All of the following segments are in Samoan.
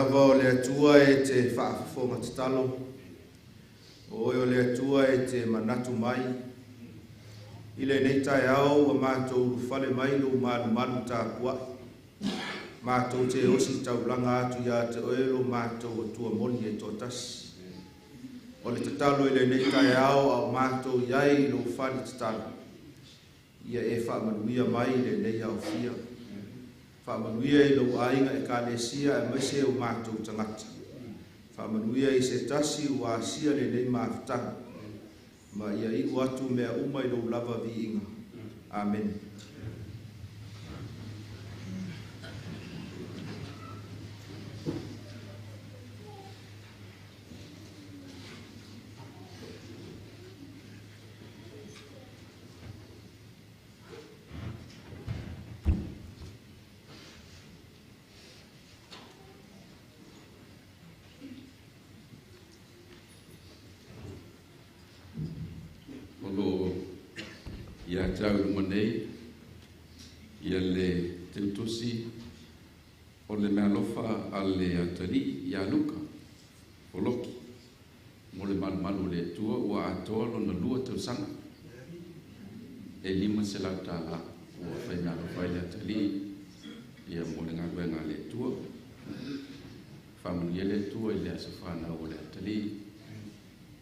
lava o le Atua e te faafofoga tatalo, o oe o le Atua e te manatu mai. I lenei taeao ua matou ulufale mai lou malumalu tapuai, matou te ositaulaga atu ia te oe lo matou Atua moni e toatasi. O le tatalo i lenei taeao a o matou i ai i lou fale tatalo, ia e faamanuia mai i lenei aofia. Faamanuia i lou aiga ekalesia aemaise o matou tagata. Faamanuia i se tasi ua asia lenei mafutaga. Ma ia iu atu mea uma i lou lava viiga. Amene. O lo o ia te au i luma nei ia le teutusi o le meaalofa a le atalii ia Luka Foloki mo le malumalu o le Atua ua atoa lona 2 tausaga e $500 ua fai meaalofa ai le atalii ia mo le galuega a le Atua. Faamanuia le Atua i le aso fanau o le atalii.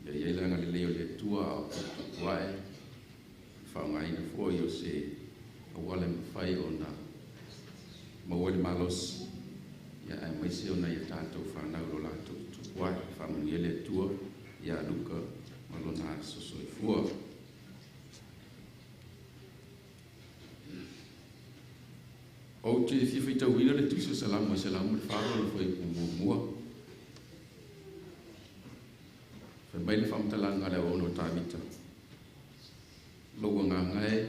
Ia i ai le agalelei o le Atua a o tuputupu ae, faaaogaina foi o se auala e mafai ona maua le malosi, ia aemaise ona ia tatou fanau lo latou tuputupu ae. Faamanuia le Atua ia Luka ma lona aso soifua. Ou te fia faitauina le tusi o Salamo 104 o le fuaiupu muamua. Fai mai le faamatalaga a le auauna o Tavita. Lou agaga e,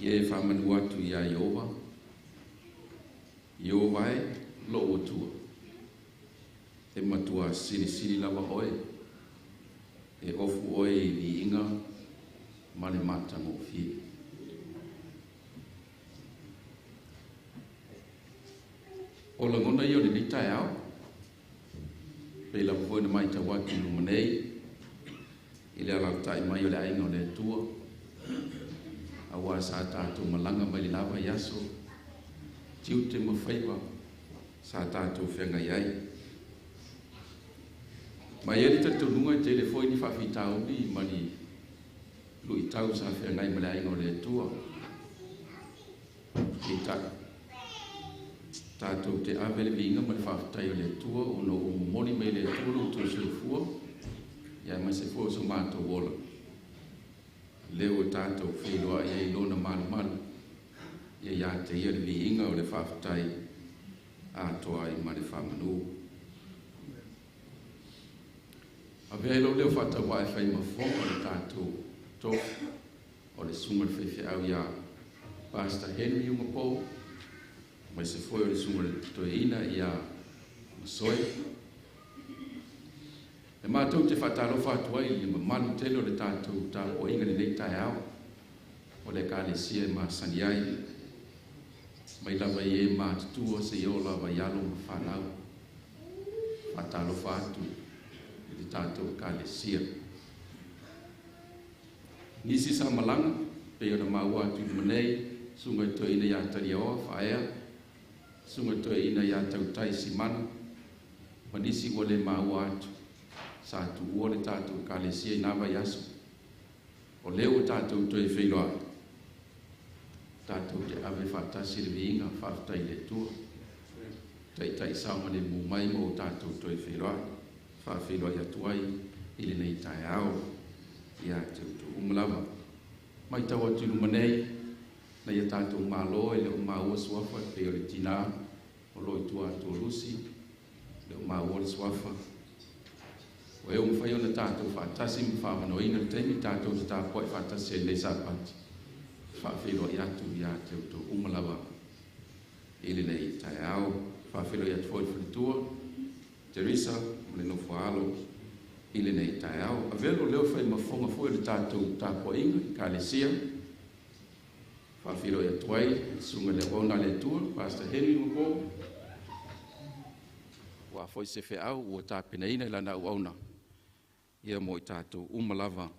ia e faamanu atu ia Ieova. Ieova e, lou Atua. E matua silisili lava oe. E ofu oe i viiga ma le matagofie. O lagona ia o lenei taeao, pei lava foi na matau atu i luma nei, i le alaalatai mai o le aiga o le Atua, aua sa tatou malaga mai le lava i aso, tiute ma faiva sa tatou feagai ai. Ma e i ai le talitonuga e tele foi ni faafitauli ma ni luitau sa feagai ma le aiga o le Atua. Peitai, tatou te ave le viiga ma le faafetai o le Atua ona ua momoli mai le Atua lo outou soifua, ia aemaise foi o so matou ola. Lea ua tatou feiloai ai lona malumalu, ia ia te ia le viiga o le faafetai atoa ai ma le faamanu. Avea ai lou leo faatauvae fai ma fofoga o le tatou tofi o le susuga i le faifeau ia Pastor Henry Ugapo, aemaise foi o le susuga i le toeaina ia Masoe. E matou te faatalofa atu ai i le mamalu tele o le tatou tapuaiga i lenei taeao o le ekalesia e masani ai, mai lava i e matutua seia oo lava i alo ma fanau. Faatalofa atu i le tatou ekalesia. Nisi sa malaga, pei ona maua atu i luma nei, susuga i toeaina ia Taliaoa Faaea, susuga i toeaina ia Tautai Simanu, ma nisi ua le maua atu, sa tuua le tatou ekalesia i na vaiaso. O lea ua tatou toe feiloai, tatou te ave faatasi le viiga faafetai i le Atua. Taitai saogalemu mai ma o tatou toe feiloai, faafeiloai atu ai i lenei taeao ia te outou uma lava. Matau atu i luma nei, na ia tatou malo e le o maua suafa e pei o le tina o lo o i tua atu o Lusi, le o maua le suafa. O e ua mafai ona tatou faatasi ma faamanoina le taimi tatou te tapuai faatasi ai lenei Sapati. Faafeiloai atu ia te outou uma lava i lenei taeao. Faafeiloai atu foi i le faletua Teresa ma le nofo a alo i lenei taeao. Avea lou leo fai ma fofoga foi o le tatou tapuaiga i ekalesia. Faafeiloai atu ai le susuga i le auauna a le Atua, Pastor Henry Ugapo. Aua foi se feau ua tapenaina i lana auauna, ia mo i tatou uma lava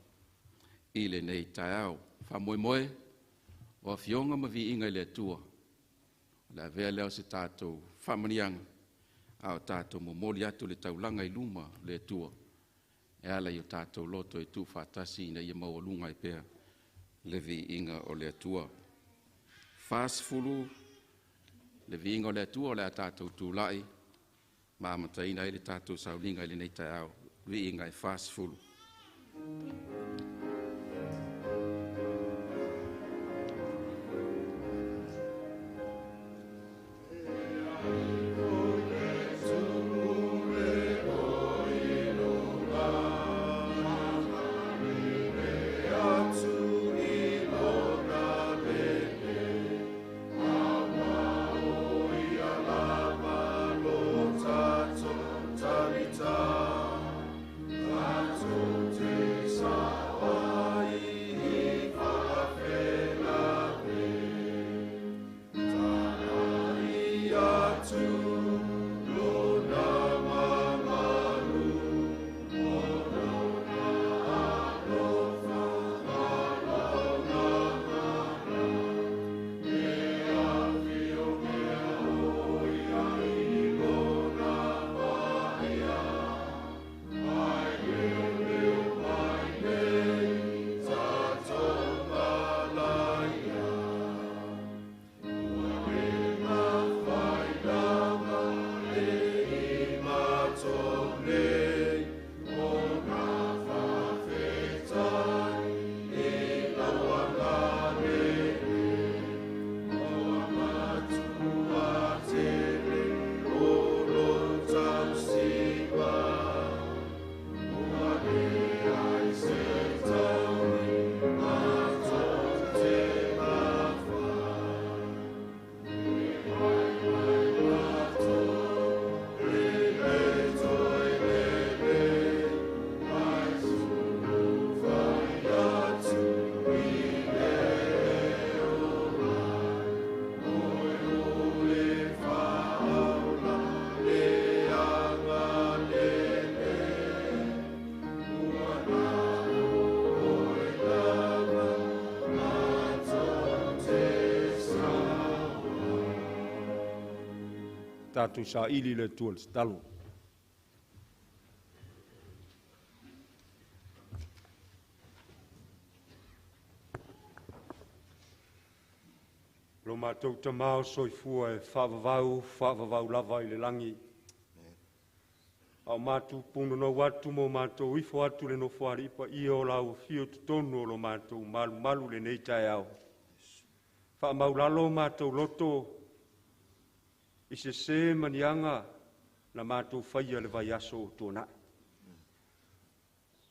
i lenei taeao. Faamoemoe o afioga ma viiga i le Atua, o le avea lea o se tatou faamanuiaga, a o tatou momoli atu le taulaga i luma o le Atua, e ala i o tatou loto e tuufaatasi ina ia maualuga ai pea le viiga o le Atua. 40, le viiga o le Atua o le a tatou tulai ma amataina ai le tatou sauniga i lenei taeao, viiga e 40. Tatou saili le Atua i le tatalo. Lo matou tamā o soifua e faavavau, faavavau lava i le lagi. A o matou punonou atu ma o matou ifo atu i le nofoalii paia o lau afio i totonu o lo matou malumalu i lenei taeao. Faamaulalo o matou loto i sese ma niaga na matou faia le vaiaso o tuanai.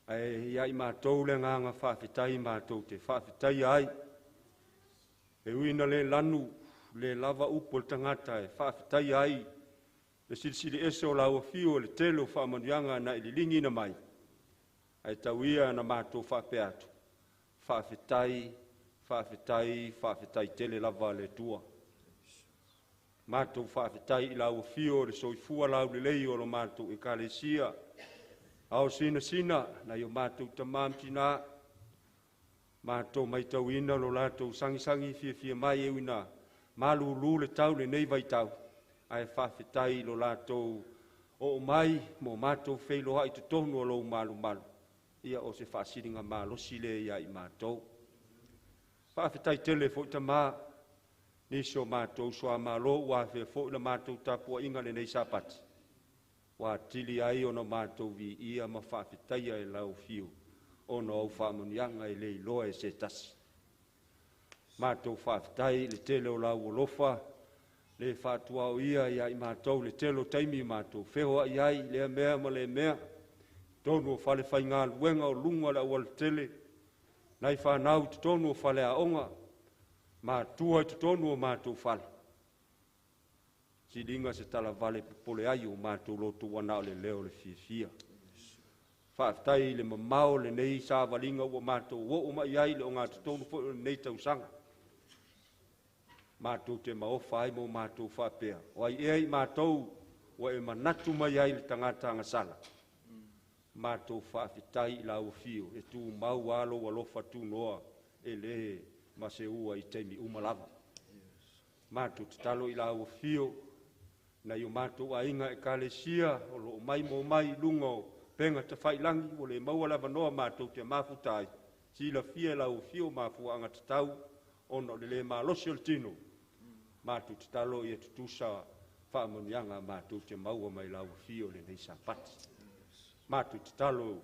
Ae ia i matou le agaga faafetai matou te faafetaia ai. E ui ina le lanu, le lava upu a le tagata e faafetaia ai le silisili ese o lau afio i le tele o faamanuiaga na e liligiina mai, ae tau ia na matou faapea atu, faafetai, faafetai, faafetai tele lava le Atua. Matou faafetai i lau afio o le soifua laulelei o lo matou ekalesia, ao sinasina nai o matou tamā ma tinā, matou matauina lo latou sagisagi fiafia mai e ui ina malulu le tau lenei vaitau, ae faafetai i lo latou oo mai mo matou feiloai i totonu o lou malumalu, ia o se faasiligamalosi lea ia i matou. Faafetai tele foi tamā, nisi o matou suamalo ua afea foi la matou tapuaiga lenei Sapati, ua atili ai ona matou viia ma faafetaia e lau afio, ona o au faamanuiaga e le iloa e se tasi. Matou faafetai i le tele o lau alofa, le faatuaoia ia i matou le tele o taimi matou feoai ai i lea mea ma le mea, totonu o falefaigaluega o luga o le aualatele, nai fanau i totonu o faleaoga, matua i totonu o matou fale, siliga se talavale popole ai o matou loto ua na o le leo o le fiafia. Faafetai i le mamao o lenei savaliga ua matou oo mai ai i le ogatotonu foi o lenei tausaga. Matou te maofa ai ma o matou faapea, o ai ea i matou ua e manatu mai ai le tagata agasala. Matou faafetai i lau afio, e tumau lava lou alofa tunoa e le maseua i taimi uma lava. Matou tatalo i lau afio, nai o matou aiga ekalesia o lo o maimoa mai i luga o upega tafailagi ua le maua le avanoa matou te mafuta ai, silafia e lau afio mafuaaga tatau ona o le le malosi o le tino. Matou tatalo ia tutusa faamanuiaga matou te maua mai lau afio i lenei Sapati. Matou tatalo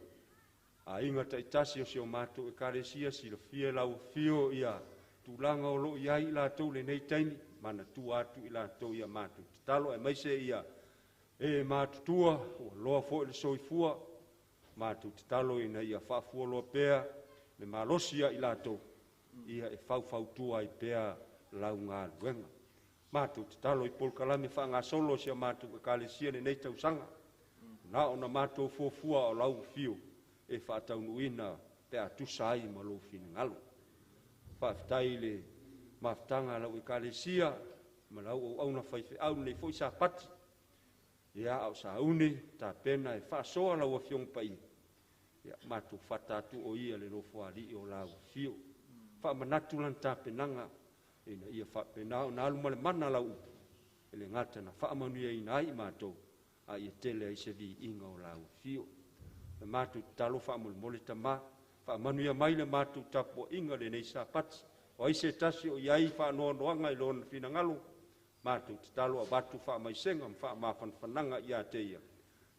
aiga taitasi o si o matou ekalesia, silafia e lau afio ia tulaga o lo o i ai i latou lenei taimi, manatua atu i latou ia matou tatalo, aemaise ia e matutua ua loa foi le soifua. Matou tatalo ina ia faafualoa pea le malosi ia i latou ia e faufautua ai pea lau galuega. Matou tatalo i polokalame faagasolo a si a matou ekalesia i lenei tausaga, na ona matou fuafua o lau afio e faataunuuina pe a tusa ai ma lou finagalo. Faafetai i le mafutaga a lau ekalesia ma lau auauna faifeau i lenei foi Sapati, ia a o sauni tapena e faasoa lau Afioga Paia, ia matou fata atu o Ia le Nofoalii o lau afio. Faamanatu lana tapenaga ina ia faapena ona alu ma le mana lau upu, e le gata na faamanuiaina ai i matou, a ia tele ai se viiga o lau afio. Na matou tatalo faamolemole Tama, faamanuia mai le matou tapuaiga i lenei Sapati. O ai se tasi o i ai faanoanoaga i lona finagalo, matou tatalo avatu faamaisega ma faamafanafanaga ia te ia,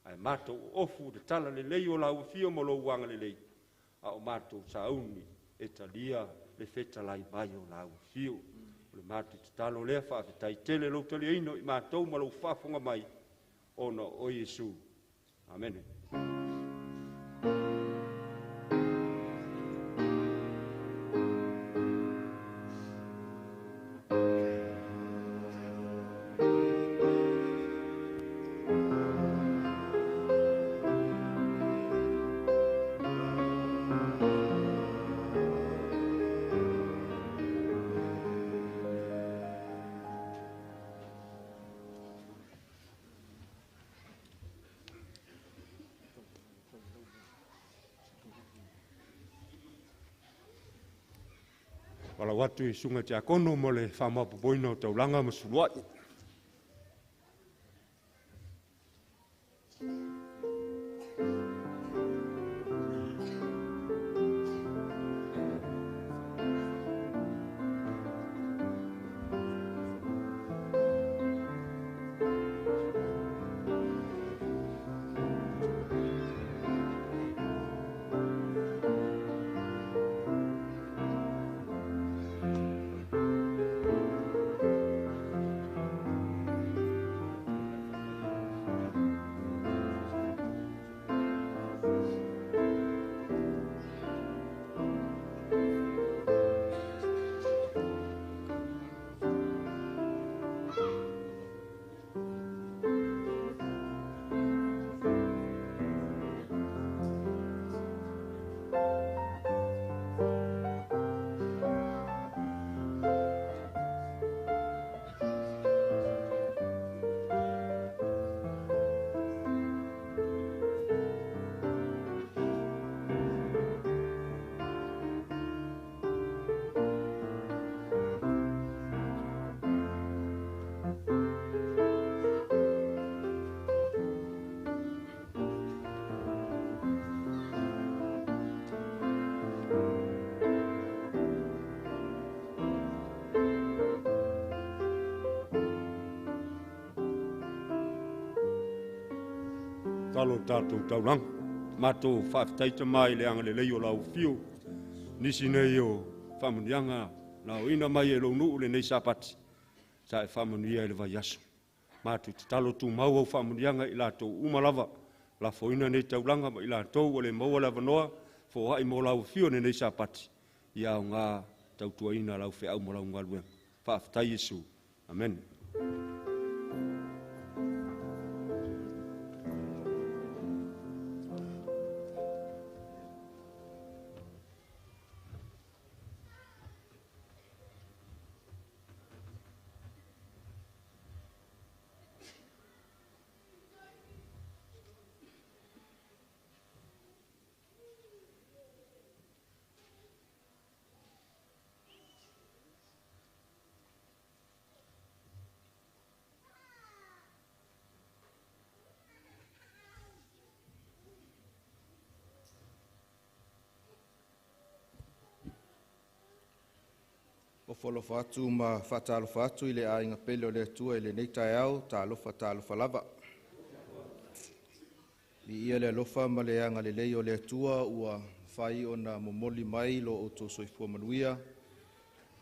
ae matou oofu i le talalelei o lau afio ma lou agalelei, a o matou sauni e talia le fetalai mai o lau afio. O le matou tatalo lea, faafetai tele i lou taliaina o i matou ma lou faafofoga mai, ona o oe Iesu. Amene. Valaau atu i susuga i tiakono mo le faamaopoopoina o taulaga ma suluai. Talo o tatou taulaga. Matou faafetai Tama i le agalelei o lau afio. Nisi nei o faamanuiaga na aoina mai e lou nuu lenei Sapati, sa e faamanuia i le vaiaso. Matou tatalo tumau au faamanuiaga i latou uma lava, lafoina nei taulaga ma i latou ua le maua le avanoa, foai mo lau afio i lenei Sapati, ia aoga tautuaina lau feau ma lau galuega. Faafetai Iesu. Amene. Ofo atu ma faatalofa atu i le aiga pele o le Atua i lenei taeao, talofa talofa lava. Viia le alofa ma le agalelei o le Atua ua mafai ona momoli mai lo outou soifua manuia,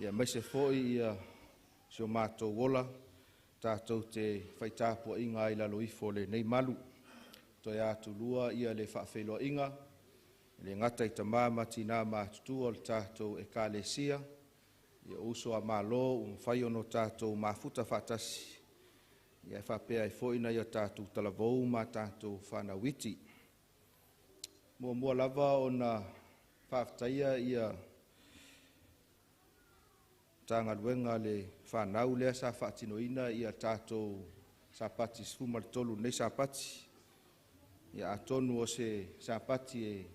ia aemaise foi ia si o matou ola, tatou te faitapuaiga ai i lalo ifo o lenei malu. Toe atulua ia le faafeiloaiga, e le gata i tama ma tina matutua o le tatou Ekalesia, ia uso a Malo ua mafai ona tatou mafuta faatasi, ia faapea ai foi nai o tatou talavou ma tatou fanau iti. Muamua lava ona faafetaia ia Matagaluega le fanau lea sa faatinoina ia tatou Sapati 13 lenei Sapati. Ia atonu o se Sapati e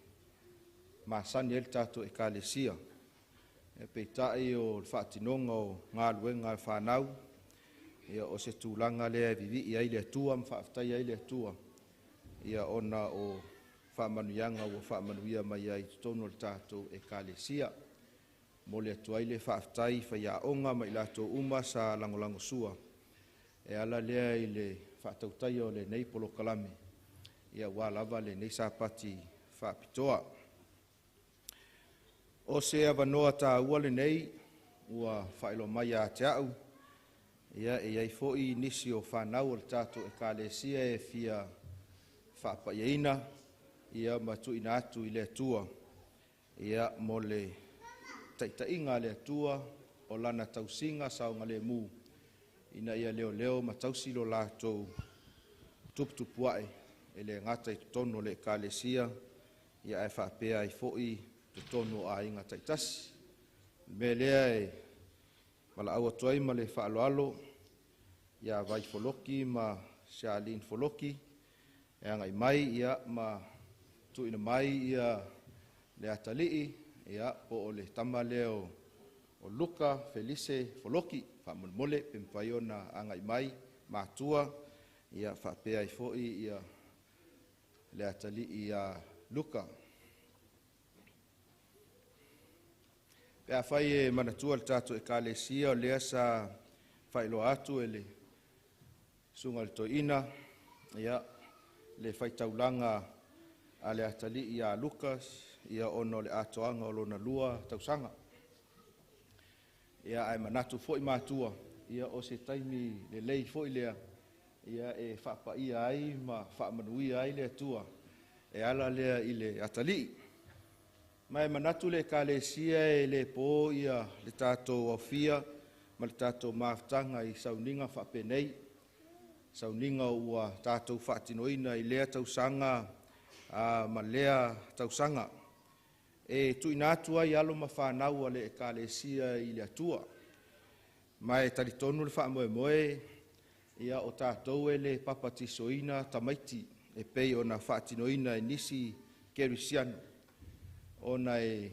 masani ai le tatou Ekalesia. Ia peitai o le faatinoga o galuega a le fanau, ia o se tulaga lea e vivii ai le Atua ma faafetaia ai le Atua, ia ona o faamanuiaga ua faamanuia mai ai i totonu o le tatou Ekalesia. Momoli atu ai le faafetai i faiaoga ma i latou uma sa lagolagosua e ala lea i le faatautaia o lenei polokalame, ia aua lava lenei Sapati faapitoa. O se avanoa taua lenei ua faailoa mai ia te au, ia e i ai foi nisi o fanau o le tatou Ekalesia e fia faapaiaina ia ma tuuina atu i le Atua, ia mo le taitaiga a le Atua o lana tausiga saogalemu, ina ia leoleo ma tausi lo latou tuputupuae e le gata i totonu o le Ekalesia, ia ae faapea ai foi totonu o aiga taitasi. O le mea lea e valaau atu ai ma le faaaloalo ia Vai Foloki ma Charlene Foloki e agai mai ia ma tuuina mai ia le atalii, ia po o le tama lea o Luka Felise Foloki, faamolemole pe mafai ona agai mai matua, ia faapea ai foi ia le atalii ia Luka. Pe afai e manatua le tatou Ekalesia, o lea sa faailoa atu e le susuga i le toeaina, ia le faitaulaga a le atalii ia Lukas, ia ona o le atoaga o lona 2 tausaga. Ia ae manatu foi matua, ia o se taimi lelei foi lea, ia e faapaia ai ma faamanuia ai le Atua e ala lea i le atalii. Ma e manatu le Ekalesia e le po ia le tatou aofia ma le tatou mafutaga i sauniga faapenei, sauniga ua tatou faatinoina i lea tausaga ma lea tausaga, e tuuina atu ai alo ma fanau a le Ekalesia i le Atua. Ma e talitonu le faamoemoe, ia o tatou e le papatisoina tamaiti e pei ona faatinoina e nisi kerisiano, ona e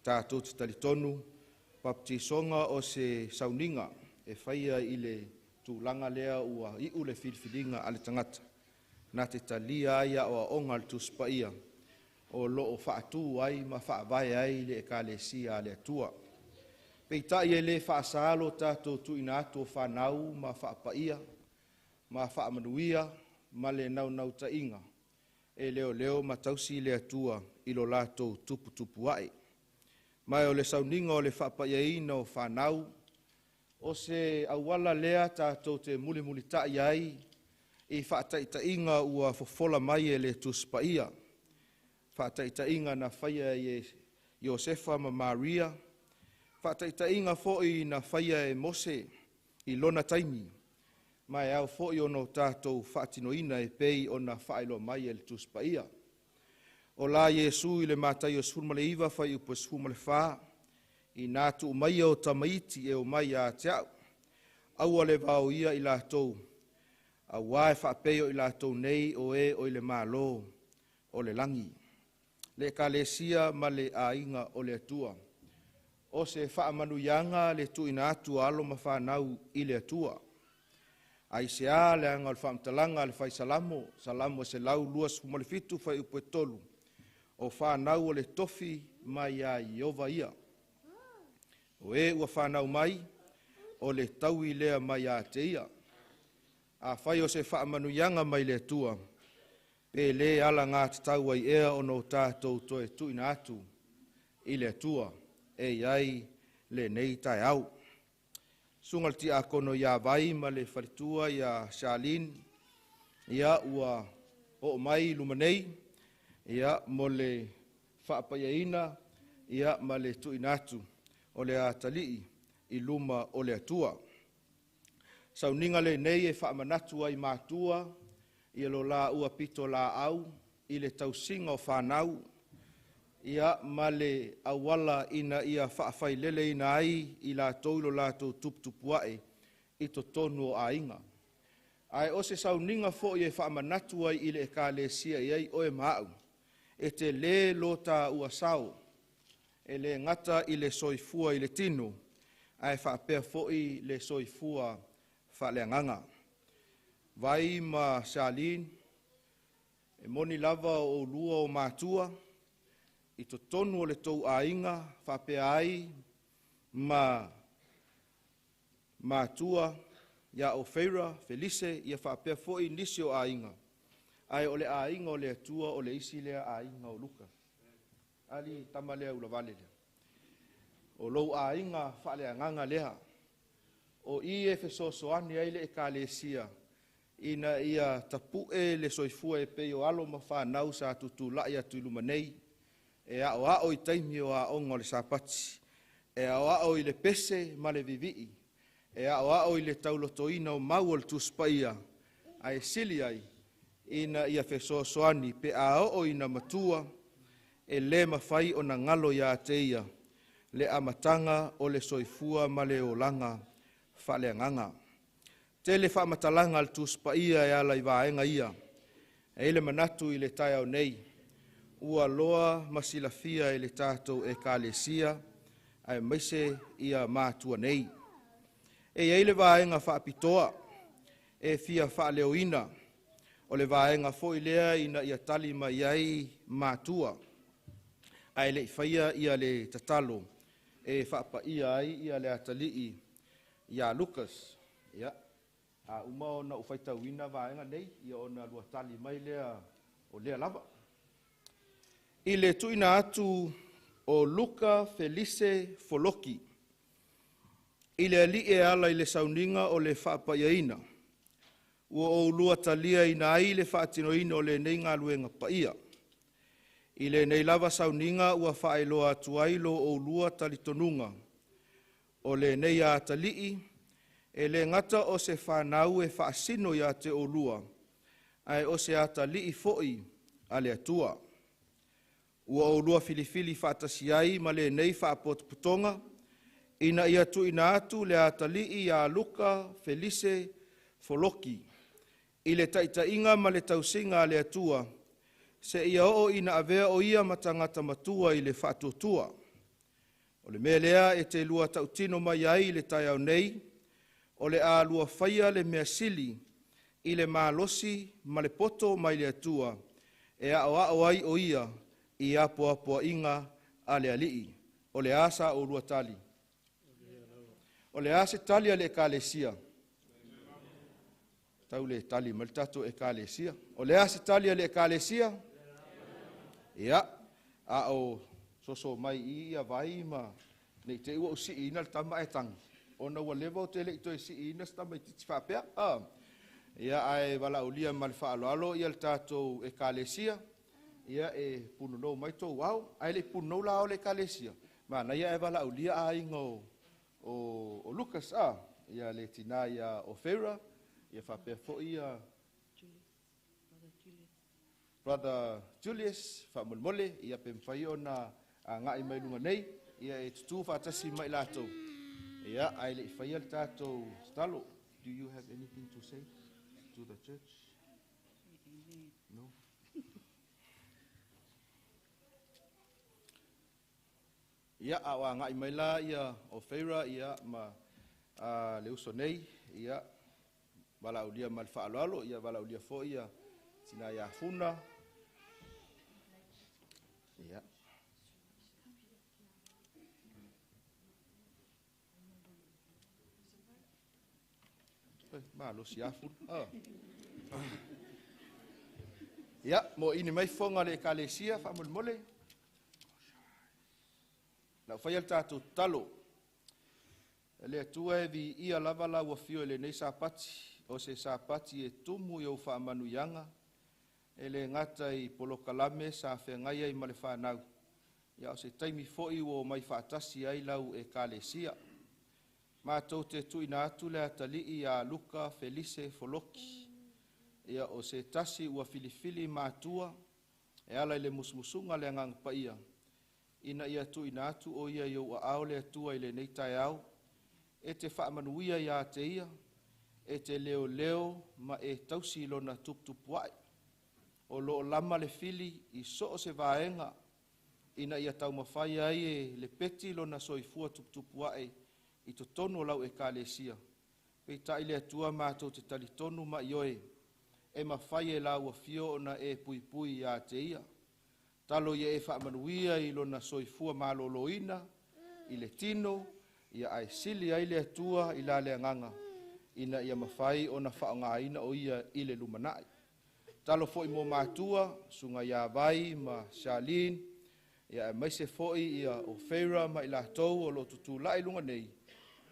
tatou te talitonu baptisoga o se sauniga e faia i le tulaga lea ua iu le filifiliga a le tagata na te talia ai aoaoga a le Tusi Paia o lo o faatu ai ma faavae ai le Ekalesia a le Atua. Peitai e le faasa lo tatou tuuina atu o fanau ma faapaia ma faamanuia ma le naunautaiga e leoleo ma tausi le Atua i lo latou tuputupuae. Ma o le sauniga o le faapaiaina o fanau, o se auala lea tatou te mulimulitai ai i faataitaiga ua fofola mai e le Tusi Paia, faataitaiga na faia e Iosefa ma Maria, faataitaiga foi na faia e Mose i lona taimi, ma e ao foi ona tatou faatinoina e pei ona faailoa mai e le Tusi Paia. O la Iesu i le Mataio 19, fuaiupu 14, ina tuu maia o tamaiti e omai ia te au, aua le vaoia i latou, aua e faapei o i latou nei o e o i le Malo o le lagi. Le Ekalesia ma le aiga o le Atua. O se faamanuiaga le tuuina atu a alo ma fanau i le Atua. Aisea leaga o le faamatalaga a le Fai Salamo, Salamo 127, fuaiupu 3, o fanau o le tofi mai ia Ieova ia. O e ua whanau mai, o le taui lea mai a te ia. A whai o se whaamanuianga mai le Atua, pe le ala ngā tatau ai ea ona o tātou toe tuuina atu i le Atua, e iai lenei taeao. Susuga le tiakono ia Vai ma le faletua ia Charlene, ia ua oo mai i luma nei, ia mo le faapaiaina, ia ma le tuuina atu o le atalii i luma o le Atua. Sauniga lenei e faamanatu ai matua ia lo la ua pito laau i le tausiga o whanau, ia ma le auala ina ia faafaileleina ai i latou lo latou tuputupuae i totonu o aiga. Ae o se sauniga foi e faamanatu ai i le ekalesia i ai oe ma au, e te lē lo tāua sao, e le gata i le soifua i le tino, ae faapea foi le soifua faaleagaga. Vai ma Charlene, e moni lava o oulua o matua, i totonu o le tou aiga faapea ai ma matua ia Ofeira, Felise, ia faapea foi nisi o aiga. Ae o le aiga o le Atua o le isi lea aiga o Luka. Ali tama lea ulavale lea. O lou aiga faaleagaga lea. O i e fesoasoani ai le ekalesia ina ia tapu'e le soifua e pei o alo ma whanau sa tutulai atu i luma nei, e aoao i taimi o aoga o le Sapati, e aoao i le pese ma le vivii, e aoao i le taulotoina o mau o le Tusi Paia, ae sili ai ina ia fesoasoani pe a oo ina matua e le mawhai o na ngalo ia te ia le amataga o le soifua ma le olaga faaleagaga. Tele faamatalaga a le Tusi Paia e ala i vaega ia. E i le manatu i le taeao nei, ua loa ma silafia e le tatou ekalesia, aemaise ia matua nei. E i ai le vaega faapitoa e fia faaleoina, o le vaega foi lea ina ia tali mai ai matua, ae le i faia ia le tatalo e faapaia ai ia le atalii ia Lucas. Ia, a uma ona ou faitauina vaega nei, ia ona lua tali mai lea o lea lava. I le tuuina atu o Luka Felise Foloki, i le alii e ala i le sauniga o le faapaiaina, ua oulua taliaina ai le faatinoina o lenei galuega paia. I lenei lava sauniga ua faailoa atu ai lo oulua talitonuga o lenei atalii, e le gata o se whanau e faasino ia te oulua, ae o se atalii foi a le Atua. Ua oulua filifili faatasi ai ma lenei faapotopotoga, ina ia tuuina atu le atalii ia Luka Felise Foloki, i le taitaiga ma le tausiga a le Atua, seia oo ina avea o ia ma tagata matua i le faatuatua. O le mea lea e te lua tautino mai ai i le taeao nei, o le a lua faia le mea sili i le malosi ma le poto mai le Atua, e aoao ai o ia i apoapoaiga a le alii. O le a sa oulua tali? O le a se tali a le ekalesia? Tau le tali mai le tatou ekalesia. O le a se tali a le ekalesia? Ia, a o soso mai i ia vai ma nei te ua usiina le tama e tangi. Ona ua leva o te le i toe siina se tamaitiiti faapea. Ia, ae valaaulia ma le faaaloalo ia le tatou ekalesia. Ia, e punonou mai tou ao. Ae le i punonou la ao le ekalesia. Manaia e valaaulia aiga o Lucas. Ia, le tina ia Ofeira. Ia faapea foi ia Brother Julius, faamolemole, ia pe mafai ona agai mai luga nei, ia e tutu faatasi mai latou. Ia, ae le i faia le tatou tatalo. Do you have anything to say to the church? No? Ia, a o agai mai la ia Ofeira, ia ma le uso nei, ia valaaulia ma le faaaloalo, ia valaaulia foi ia tina ia Funa. Ia. Malosi afu. Ia, mo ini mai fofoga o le Ekalesia faamolemole. Lau faia le tatou tatalo. E le Atua e viia lava lau afio i lenei Sapati, o se Sapati e tumu i ou faamanuiaga, e le gata i polokalame sa feagai ai ma le fanau, ia o se taimi foi ua omai faatasi ai lau Ekalesia. Matou te tuuina atu le atalii ia Luka Felise Foloki, ia o se tasi ua filifili matua e ala i le musumusuga a le Agaga Paia, ina ia tuuina atu o ia i ou aao le Atua i lenei taeao, e te faamanuia ia te ia, e te leoleo ma e tausi lona tuputupuae. O loo lama le fili i so o se vaega, ina ia taumafai ai e lepeti lona soifua tuputupuae i totonu o lau Ekalesia. Peitai le Atua matou te talitonu ma ioe, e mafai e lau afio ona e puipui ia te ia. Talo ia e faamanuia i lona soifua maloloina, i le tino, ia ae sili ai le Atua i la le agaga, ina ia mafai ona faaaogaina o ia i le lumanai. Talo foi mo matua, susuga ia Vai ma Charlene, ia aemaise foi ia o Feira ma i latou o lo o tutulai i luga nei,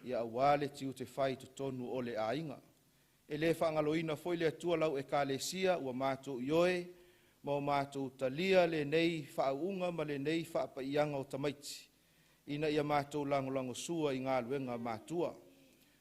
ia aua le tiute fai i totonu o le aiga. E le faagaloina foi le Atua lau Ekalesia ua matou ioe ma o matou talia lenei faauuga ma lenei faapaiaga o tamaiti, ina ia matou lagolagosua i galuega matua.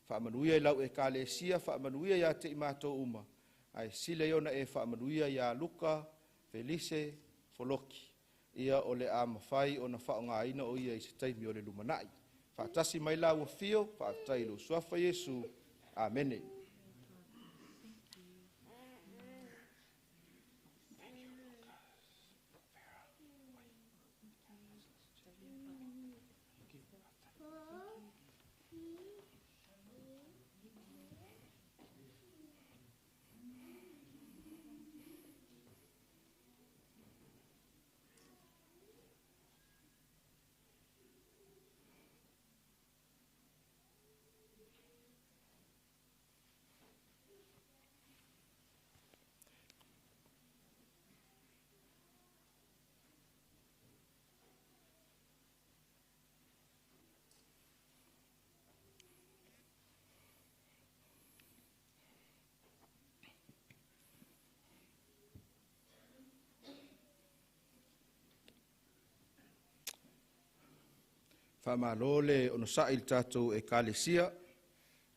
Faamanuia i lau Ekalesia, faamanuia ia te i matou uma, ae sili ai ona e faamanuia ia Luka Felise Foloki, ia o le a mafai ona faaaogaina o ia i se taimi o le lumanai. Faatasi mai lau afio, faafetai i lou suafa Iesu. Amene. Faamalo le onosai i le tatou Ekalesia.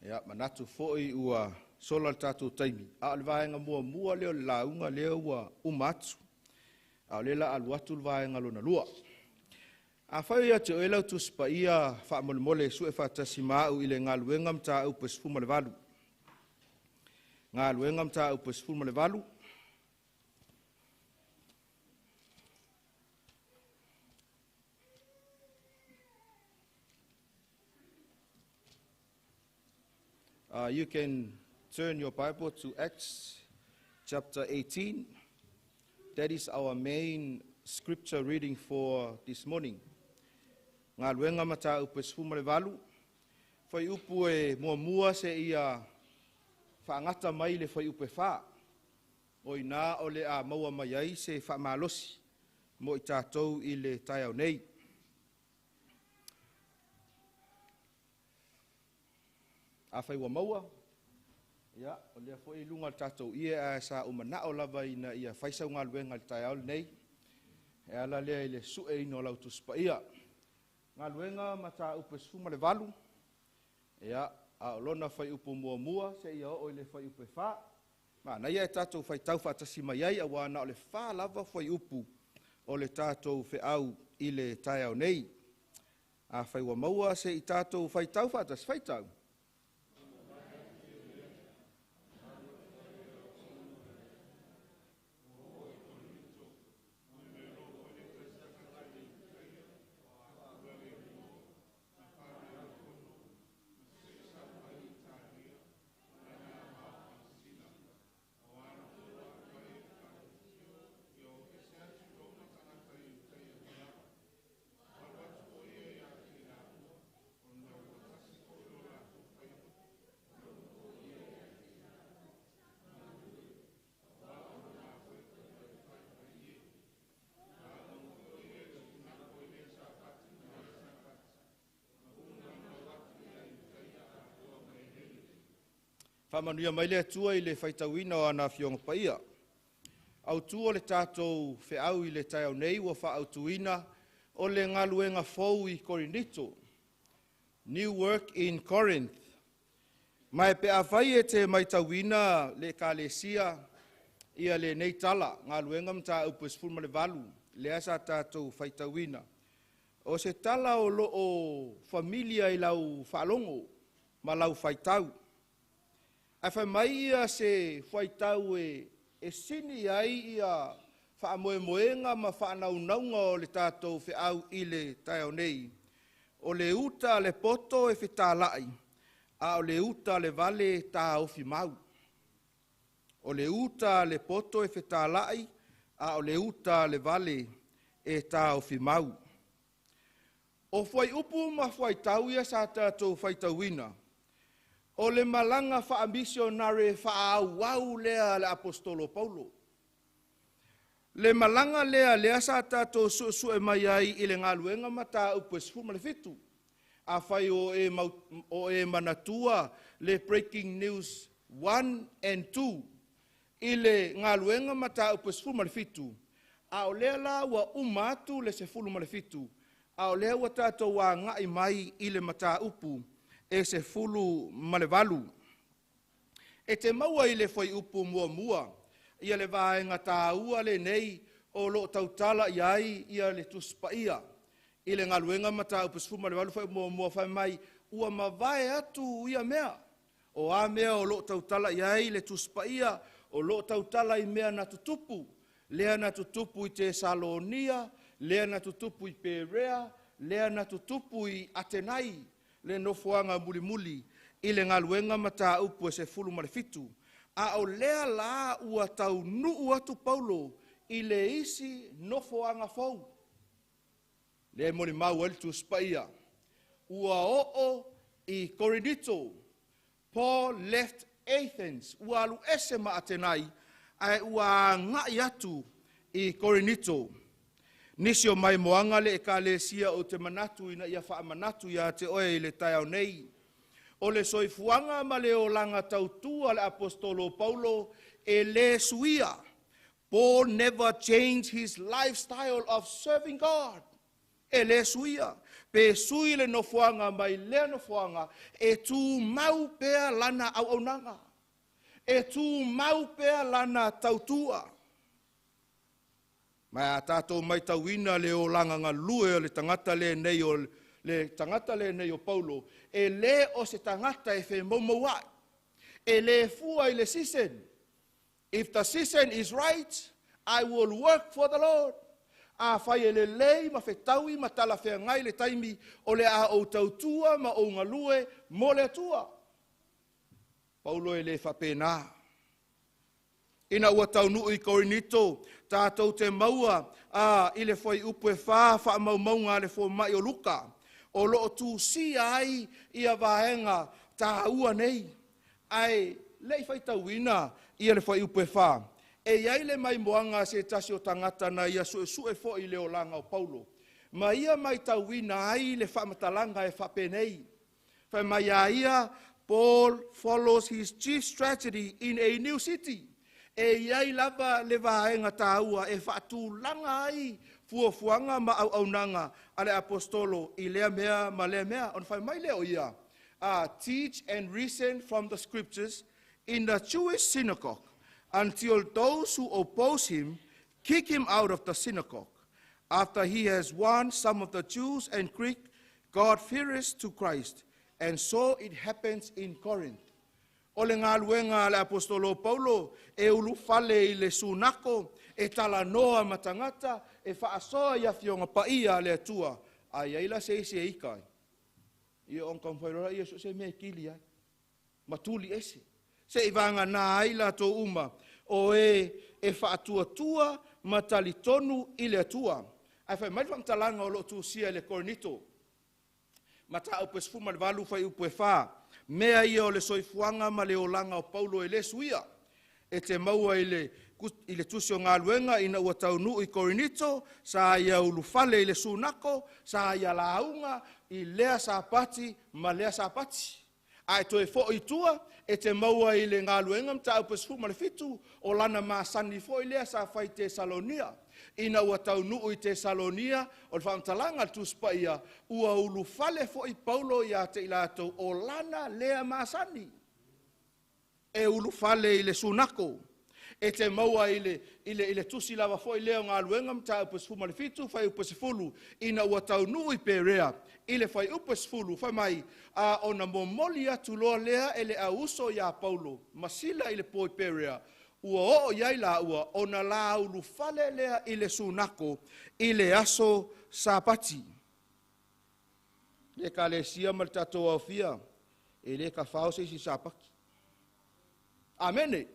Ia, manatu foi ua sola le tatou taimi, a o le vaega muamua lea o le lauga lea ua uma atu, a o lea o le a alu atu le vaega lona lua. Afai ia te oe lau Tusi Paia faamolemole sue faatasi ma au i le Galuega Mataupu 18. Galuega Mataupu 18. You can turn your Bible to Acts chapter 18. That is our main scripture reading for this morning. Galuega Mataupu 18. Fuaiupu e muamua seia faagata mai le fuaiupu e 4. O ina o le a maua mai ai se faamalosi mo i tatou i le taeao nei. Afai ua maua, ia, o lea foi i luga o le tatou ie ae sa ou manao lava ina ia fai sau galuega i le taeao lenei, e ala lea i le sueina o lau Tusi Paia. Galuega Mataupu 18, ia, a o lona fuaiupu muamua seia oo i le fuaiupu e 4. Manaia e tatou faitau faatasi mai ai, aua na o le 4 lava fuaiupu o le tatou feau i le taeao nei. Afai ua maua se i tatou faitau faatasi, faitau. Faamanuia mai le Atua i le faitauina o ana Afioga Paia. Autu o le tatou feau i le taeao nei ua faaautuina o le galuega fou i Korinito. New Work in Corinth. Ma e pe afai e te matauina le Ekalesia ia lenei tala, galuega mataupu e 18, lea sa tatou faitauina. O se tala o lo o familia i lau faalogo ma lau faitau. Ae fai mai ia se faitau e sini ai ia faamoemoega ma faanaunauga o le tatou feau i le taeao nei. O le uta a le poto e fetalai, a o le uta a le vale e taofi mau. O le uta a le poto e fetalai, a o le uta a le vale e taofi mau. O fuaiupu ma fuaitau ia sa tatou faitauina, o le malaga faamisionare faaauau lea a le Aposetolo Paulo. Le malaga lea lea sa tatou suesue mai ai i le galuega mataupu e 17. Afai o e manatua le breaking news 1 and 2 i le galuega mataupu e 17, a o lea la ua uma atu le 17, a o lea ua tatou agai mai i le mataupu e 18. E te maua i le fuaiupu muamua ia le vaega taua lenei o lo o tautala i ai ia le Tusi Paia i le galuega mataupu 18 fuaiupu muamua fai mai, ua mavae atu ia mea. O a mea o lo o tautala i ai le Tusi Paia, o lo o tautala i mea na tutupu, lea na tutupu i Tesalonia, lea na tutupu i Perea, lea na tutupu i Atenai, le nofoaga mulimuli i le galuega mataupu e 17. A o lea la ua taunuu atu Paulo i le isi nofoaga fou. Lea e molimau ai le Tusi Paia. Ua oo i Korinito. Paul left Athens. Ua alu ese ma Atenai, ae ua agai atu i Korinito. Nisi o maimoaga le ekalesia o te manatu ina ia faamanatu ia te oe i le taeao nei. O le soifuaga ma le olaga tautua le Apostolo Paulo e le suia. Paul never changed his lifestyle of serving God. E le suia. Pe sui le nofoaga mai lea nofoaga, e tumau pea lana auaunaga. E tumau pea lana tautua. Ma a tatou matauina le olaga galue o le tagata lenei o le tagata lenei o Paulo, e le o se tagata e femoumouai. E le fua i le season. If the season is right, I will work for the Lord. A fai e lelei ma fetaui ma talafeagai le taimi o le a ou tautua ma ou galue mo le Atua. Paulo e le faapena. Ina ua taunuu i Korinito, tatou te maua i le fuaiupu e 4 faamaumauga a le fomai o Luka, o lo o tusia ai ia vaega taua nei. Ae le i faitauina ia le fuaiupu e 4, e i ai le maimoaga a se tasi o tagata na ia suesue foi i le olaga o Paulo, ma ia maitauina ai le faamatalaga e faapenei. Fai mai a ia, Paul follows his chief strategy in a new city. E i ai lava le vaega taua e faatulaga ai fuafuaga ma auaunaga a le apostolo i lea mea ma lea mea. Ona fai mai lea o ia, teach and reason from the scriptures in the Jewish synagogue until those who oppose him kick him out of the synagogue. After he has won some of the Jews and Greek God-fearers to Christ, and so it happens in Corinth. O le galuega a le Apostolo Paulo e ulufale i le sunako, e talanoa ma tagata, e faasoa i afioga paia a le Atua. Ai ai la se isi e ika ai. Ia on taumafai loa ia so se mea e kili ai. Ma tuli ese. Se i vagana ai latou uma o e faatuatua ma talitonu i le Atua. Ae fai mai le faamatalaga o lo o tusia i le Korinito. Mataupu e 18 fuaiupu e 4. Mea ia o le soifuaga ma le olaga o Paulo e le suia. E te maua i le tusi o galuega ina ua taunuu i Korinito, sa ia ulufale i le sunako, sa ia lauga i lea sapati ma lea sapati. Ae toe foi i tua, E te maua i le galuega mataupu e 17, o lana masani foi lea sa fai i Tesalonia. Ina ua taunuu i Tesalonia, o le faamatalaga a le Tusi Paia, ua ulufale foi Paulo ia te i latou o lana lea masani. E ulufale i le sunako. E te maua i le tusi lava foi lea o galuega mataupu e 17, fuaiupu e 10, ina ua taunuu i Perea, i le fuaiupu e 10, fai mai, a ona momoli atu loa lea e le auuso ia Paulo, ma Sila i le po i Perea, ua oo i ai laua, ona la ulufale lea i le sunako i le aso Sapati. Le ekalesia ma le tatou aofia, e le tafao se isi Sapati. Amene.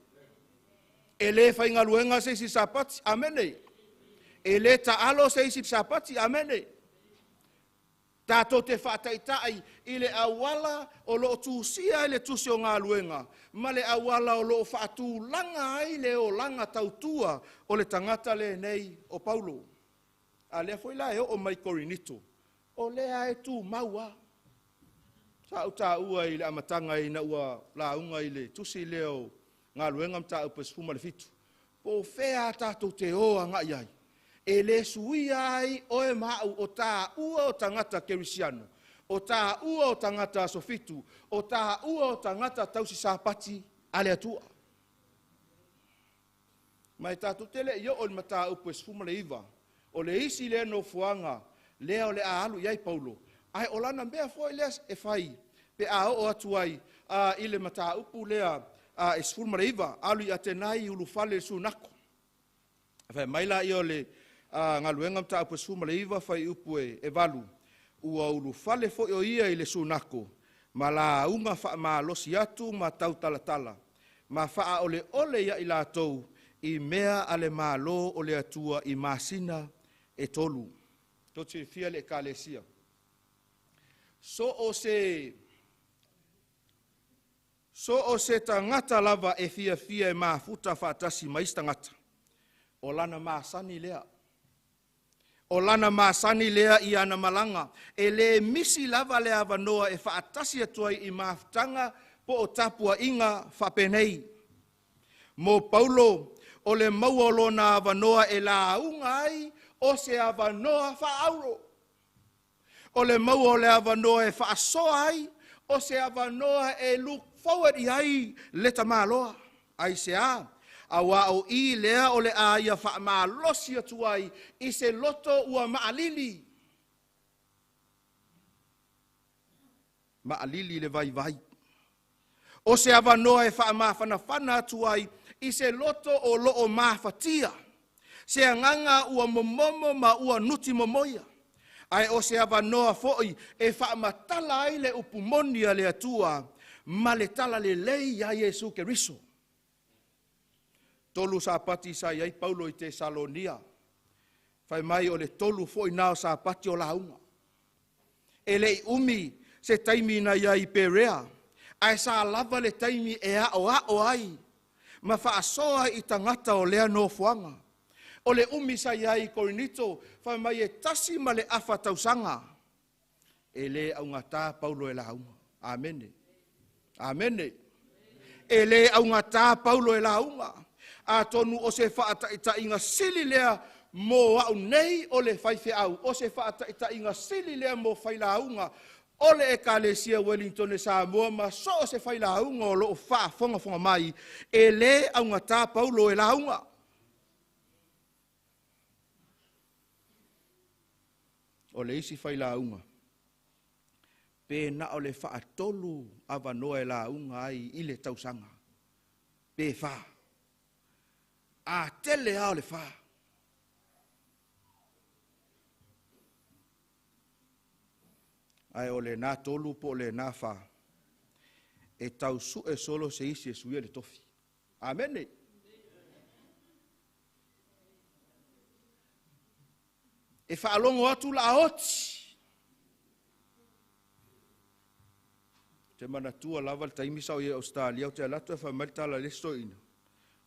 E le faigaluega se isi Sapati. Amene. E le taalo se isi Sapati. Amene. Tatou te faataitai i le auala o loo tusia ai le tusi o galuega ma le auala o loo faatulaga ai le olaga tautua o le tagata lenei o Paulo. A lea foi la e oo mai Korinito, o lea e tumau lava. Sa ou taua i le amataga ina ua lauga i le tusi lea o galuega mataupu e 17, po o fea a tatou te o agai ai, e le suia ai oe ma au o taua o tagata kerisiano, o taua o tagata aso fitu, o taua o tagata tausi Sapati a le Atua. Ma e tatou te le i oo i le mataupu e 19, o le isi lea nofoaga lea o le a alu i ai Paulo, ae o lana mea foi lea e fai pe a oo atu ai i le mataupu lea e 19, alu i Atenai ulufale le sunako. Fai mai la ia o le galuega mataupu e 19 fuaiupu e 8, ua ulufale foi o ia i le sunako ma lauga faamalosi atu ma tautalatala ma faaoleole ia i latou i mea a le Malo o le Atua i masina e 3. Tou te silafia le ekalesia. So o se tagata lava e fiafia e mafuta faatasi ma isi tagata, o lana masani lea. O lana masani lea i ana malaga. E le misi lava le avanoa e faatasi atu ai i mafutaga po o tapuaiga faapenei. Mo Paulo, o le maua o lona avanoa e lauga ai o se avanoa faaauro. O le maua o le avanoa e faasoa ai o se avanoa e look forward i ai le tamaloa. Aisea? Aua o i lea o le a ia faamalosi atu ai i se loto ua maalili. Maalili le vaivai. O se avanoa e faamafanafana atu ai i se loto o loo mafatia. Se agaga ua momomo ma ua nuti momoia. Ae o se avanoa foi e faamatala ai le upu moni a le Atua ma le talalelei ia Iesu Keriso. 3 Sapati sa i ai Paulo i Tesalonia. Fai mai o le 3 foi na o Sapati o lauga. E le i umi se taimi na i ai i Perea, ae sa lava le taimi e aoao ai ma faasoa i tagata o lea nofoaga. O le umi sa i ai i Korinito, fai mai e 1.5 tausaga. E le augata Paulo e lauga. Amene. Amene. E le augata Paulo e lauga. Atonu o se faataitaiga sili lea mo au nei o le faifeau, o se faataitaiga sili lea mo failauga o le ekalesia Wellington e Samoa ma so o se failauga o loo faafogafoga mai, e le augata Paulo e lauga. O le isi failauga, pe na o le faatolu avanoa e lauga ai i le tausaga, pe 4. A tele lava o le 4. Ae o lena 3 po o lena 4, e tau sue solo se isi e suia le tofi. Amene. E faalogo atu la oti. Te manatua lava le taimi sa o i Australia, o te alatu e fai mai le tala le stoina.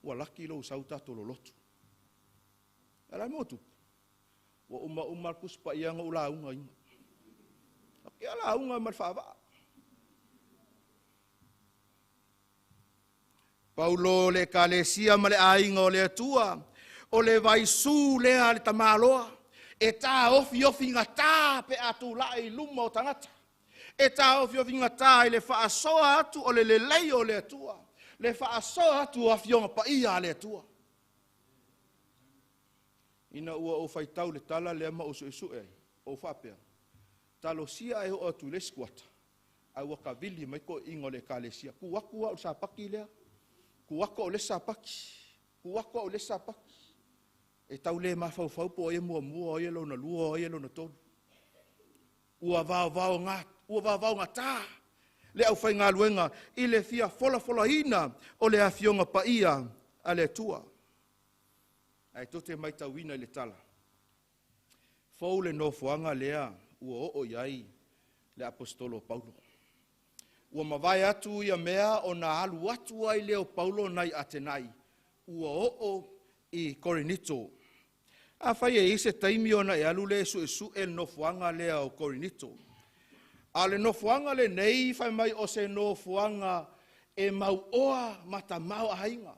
Ua laki lou sau tatou lolotu. Ala mo tupu. Ua uma uma le tusi paia na o lauga ina. Ia lauga ma le faavaa. Paulo le ekalesia ma le aiga o le Atua, o le vaisū lea a le tamaloa, e taofiofigatā pe a tulai i luma o tagata. E taofiofigatā i le faasoa atu o le lelei o le Atua, le faasoa atu o afioga paia a le Atua. Ina ua ou faitau le tala lea ma ou suesue ai, ou faapea, talosia ae oo atu i le isi kuata, ae ua tavili mai toeaiina o le ekalesia. Tu atu au i le sapati lea, tu atu au i le isi sapati, tu atu au i le isi sapati. E tau le mafaufau po o ai e muamua, o ai e lona lua, o ai e lona tolu. Ua vaovaogata le aufaigaluega i le fia folafolaina o le afioga paia a le Atua. Ae tou te matauina i le tala, fou le nofoaga lea ua oo i ai le Aposetolo o Paulo. Ua mavae atu ia mea ona alu atu ai lea o Paulo nai Atenai, ua oo i Korinito. Afai e i ai se taimi ona e alu lea e suesue le nofoaga lea o Korinito. A o le nofoaga lenei fai mai o se nofoaga e mauoa ma tamaoaiga.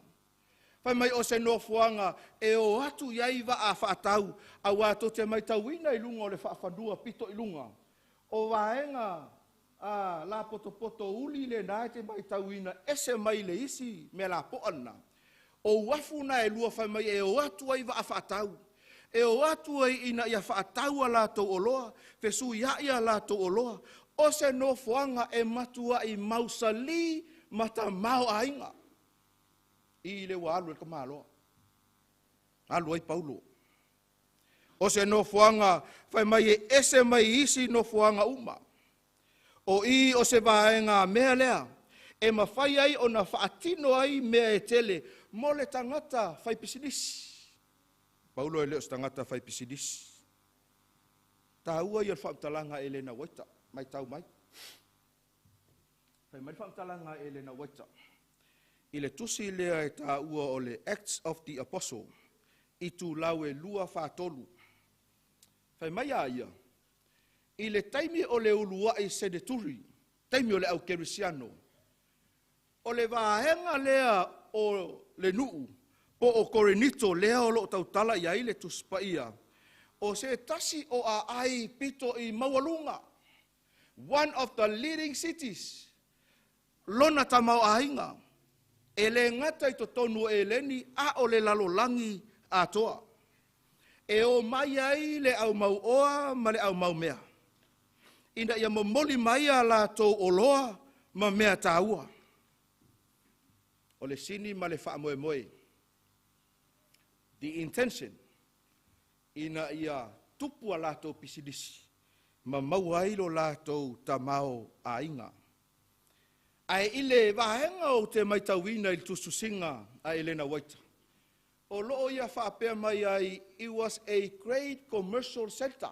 Fai mai o se nofoaga e o atu i ai vaa faatau, aua tou te matauina i luga o le faafanua pito i luga, o vaega lapotopoto uli lena e te matauina ese mai le isi mea lapoa lena. O uafu na e lua fai mai e o atu ai vaa faatau, e o atu ai ina ia faatau a latou oloa, fesuiai a latou oloa. O se nofoaga e matuai mausali ma tamaoaiga. I le ua alu ai le tamaloa, alu ai Paulo. O se nofoaga fai mai e ese mai isi nofoaga uma. O i o se vaega mea lea e mafai ai ona faatino ai mea e tele mo le tagata fai pisinisi. Paulo e le o se tagata fai pisinisi. Taua ia o le faamatalaga a Elena Waita, matau mai. Fai mai le faamatalaga a Elena Waita i le tusi lea e taua o le Acts of the Apostle, itulau e 243. Fai mai a ia, i le taimi o le uluai seneturi, taimi o le aukerisiano, o le vaega lea o le nuu po o Korinito lea o lo o tautala i ai le Tusi Paia, o se tasi o aai pito i maualuga, one of the leading cities, lona tamaoaiga, e le gata i totonu o Eleni, a o le lalolagi atoa. E o mai ai le au mauoa ma le au maumea, ina ia momoli mai a latou oloa ma mea taua. O le sini ma le faamoemoe, the intention, ina ia tupu a latou pisinisi, ma maua ai lo latou tamaoaiga. Ae i le vaega ou te matauina i le tusitusiga a Elena Waita, o loo ia faapea mai ai, it was a great commercial center.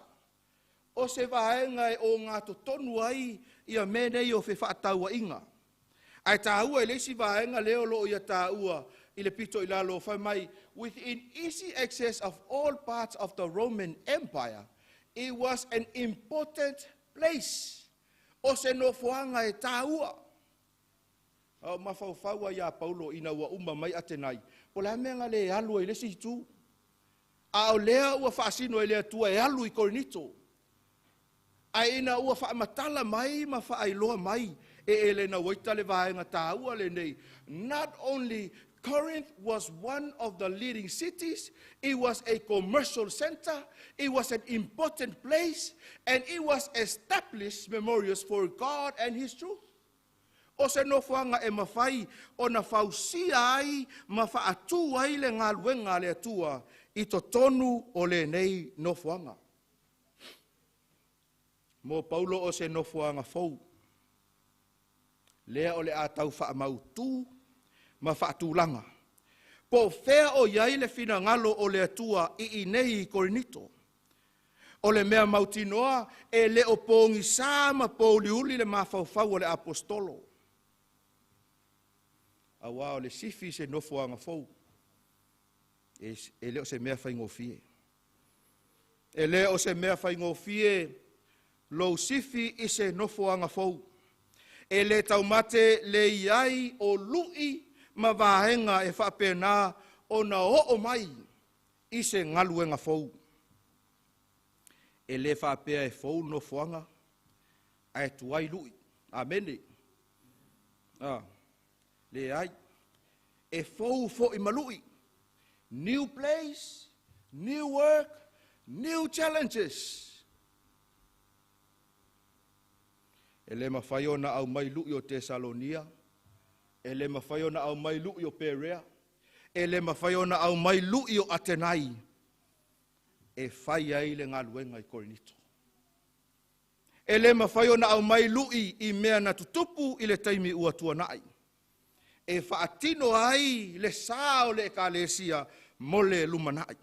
O se vaega e ogatotonu ai ia mea nei o fefaatauaiga. Ae taua i le isi vaega lea o loo ia taua i le pito i lalo, fai mai, within easy access of all parts of the Roman Empire, it was an important place. O se nofoaga e taua. A o mafaufau ai ia Paulo ina ua uma mai Atenai, po o le a mea na le alu ai i le isi itu. A o lea ua faasino e le Atua e alu i Korinito. Ae ina ua faamatala mai ma faailoa mai e Elena Waita le vaega taua lenei, not only Corinth was one of the leading cities, it was a commercial center, it was an important place, and it was established memorials for God and His truth. O se nofoaga e mafai ona fausia ai ma faatū ai le galuega a le Atua i totonu o lenei nofoaga. Mo Paulo o se nofoaga fou, lea o le a tau faamautū ma faatulaga. Po o fea o i ai le finagalo o le Atua i inei i Korinito. O le mea mautinoa e le o pogisā ma pouliuli le mafaufau o le apostolo. Auā o le sifi i se nofoaga fou, e le o se mea faigofie. E le o se mea faigofie lou sifi i se nofoaga fou. E le taumate le i ai o lui ma vaega e faapena ona oo mai i se galuega fou. E lē faapea e fou le nofoaga ae tuai lu'i. Amene. Leai, e fou foi ma lu'i. New place, new work, new challenges. E lē mafai ona aumai lu'i o Tesalonia, e lē mafai ona aumai lu'i o Perea, e lē mafai ona aumai lu'i o Atenai e fai ai le galuega i Korinito. E lē mafai ona aumai lu'i i mea na tutupu i le taimi ua tuanai e faatino ai le sa o le Ekalesia mo le lumanai.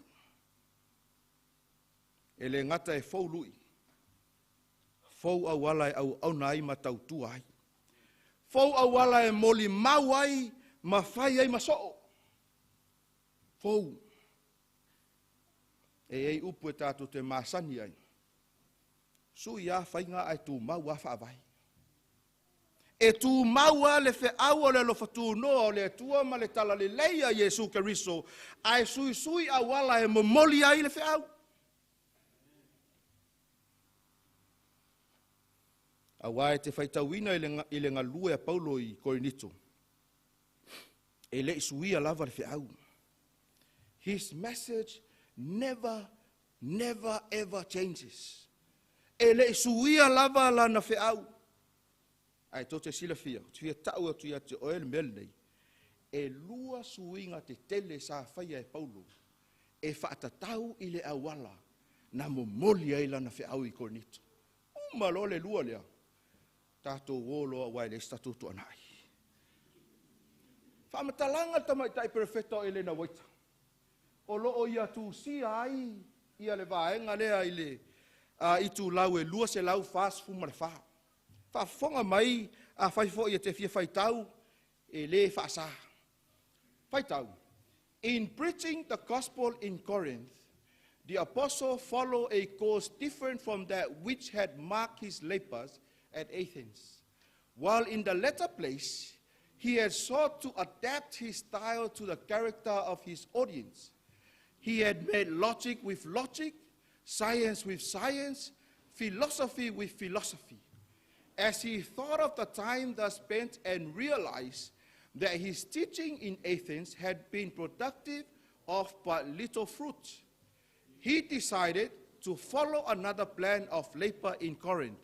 E le gata e fou lu'i, fou auala e auauna ai ma tautua ai, fou auala e molimau ai ma fai ai ma soo. Fou. E i ai upu e tatou te masani ai, sui lava faiga ae tumau lava faavae. E tumau lava le feau o le alofa tunoa o le Atua ma le talalelei a Iesu Keriso, ae suisui auala e momoli ai le feau. Aua e te faitauina i le galue a Paulo i Korinito, e le i suia lava le feau. His message never, never ever changes. E le i suia lava lana feau. Ae tou te silafia, ou te fia tau atu ia te oe le mea lenei, e 2 suiga tetele sa faia e Paulo e faatatau i le auala na momoli ai lana feau i Korinito. Uma loa le 2 lea, tatou o loa ua e leai se tatou tuanai. Faamatalaga le tamaitai perofeta o Elena Waita, o loo ia tusia ai ia le vaega lea i le itulau e 244. Faafofoga mai, afai foi e te fia faitau, e le faasa. Faitau. In preaching the gospel in Corinth, the apostle followed a course different from that which had marked his labors at Athens. While in the latter place, he had sought to adapt his style to the character of his audience. He had made logic with logic, science with science, philosophy with philosophy. As he thought of the time thus spent and realized that his teaching in Athens had been productive of but little fruit, he decided to follow another plan of labor in Corinth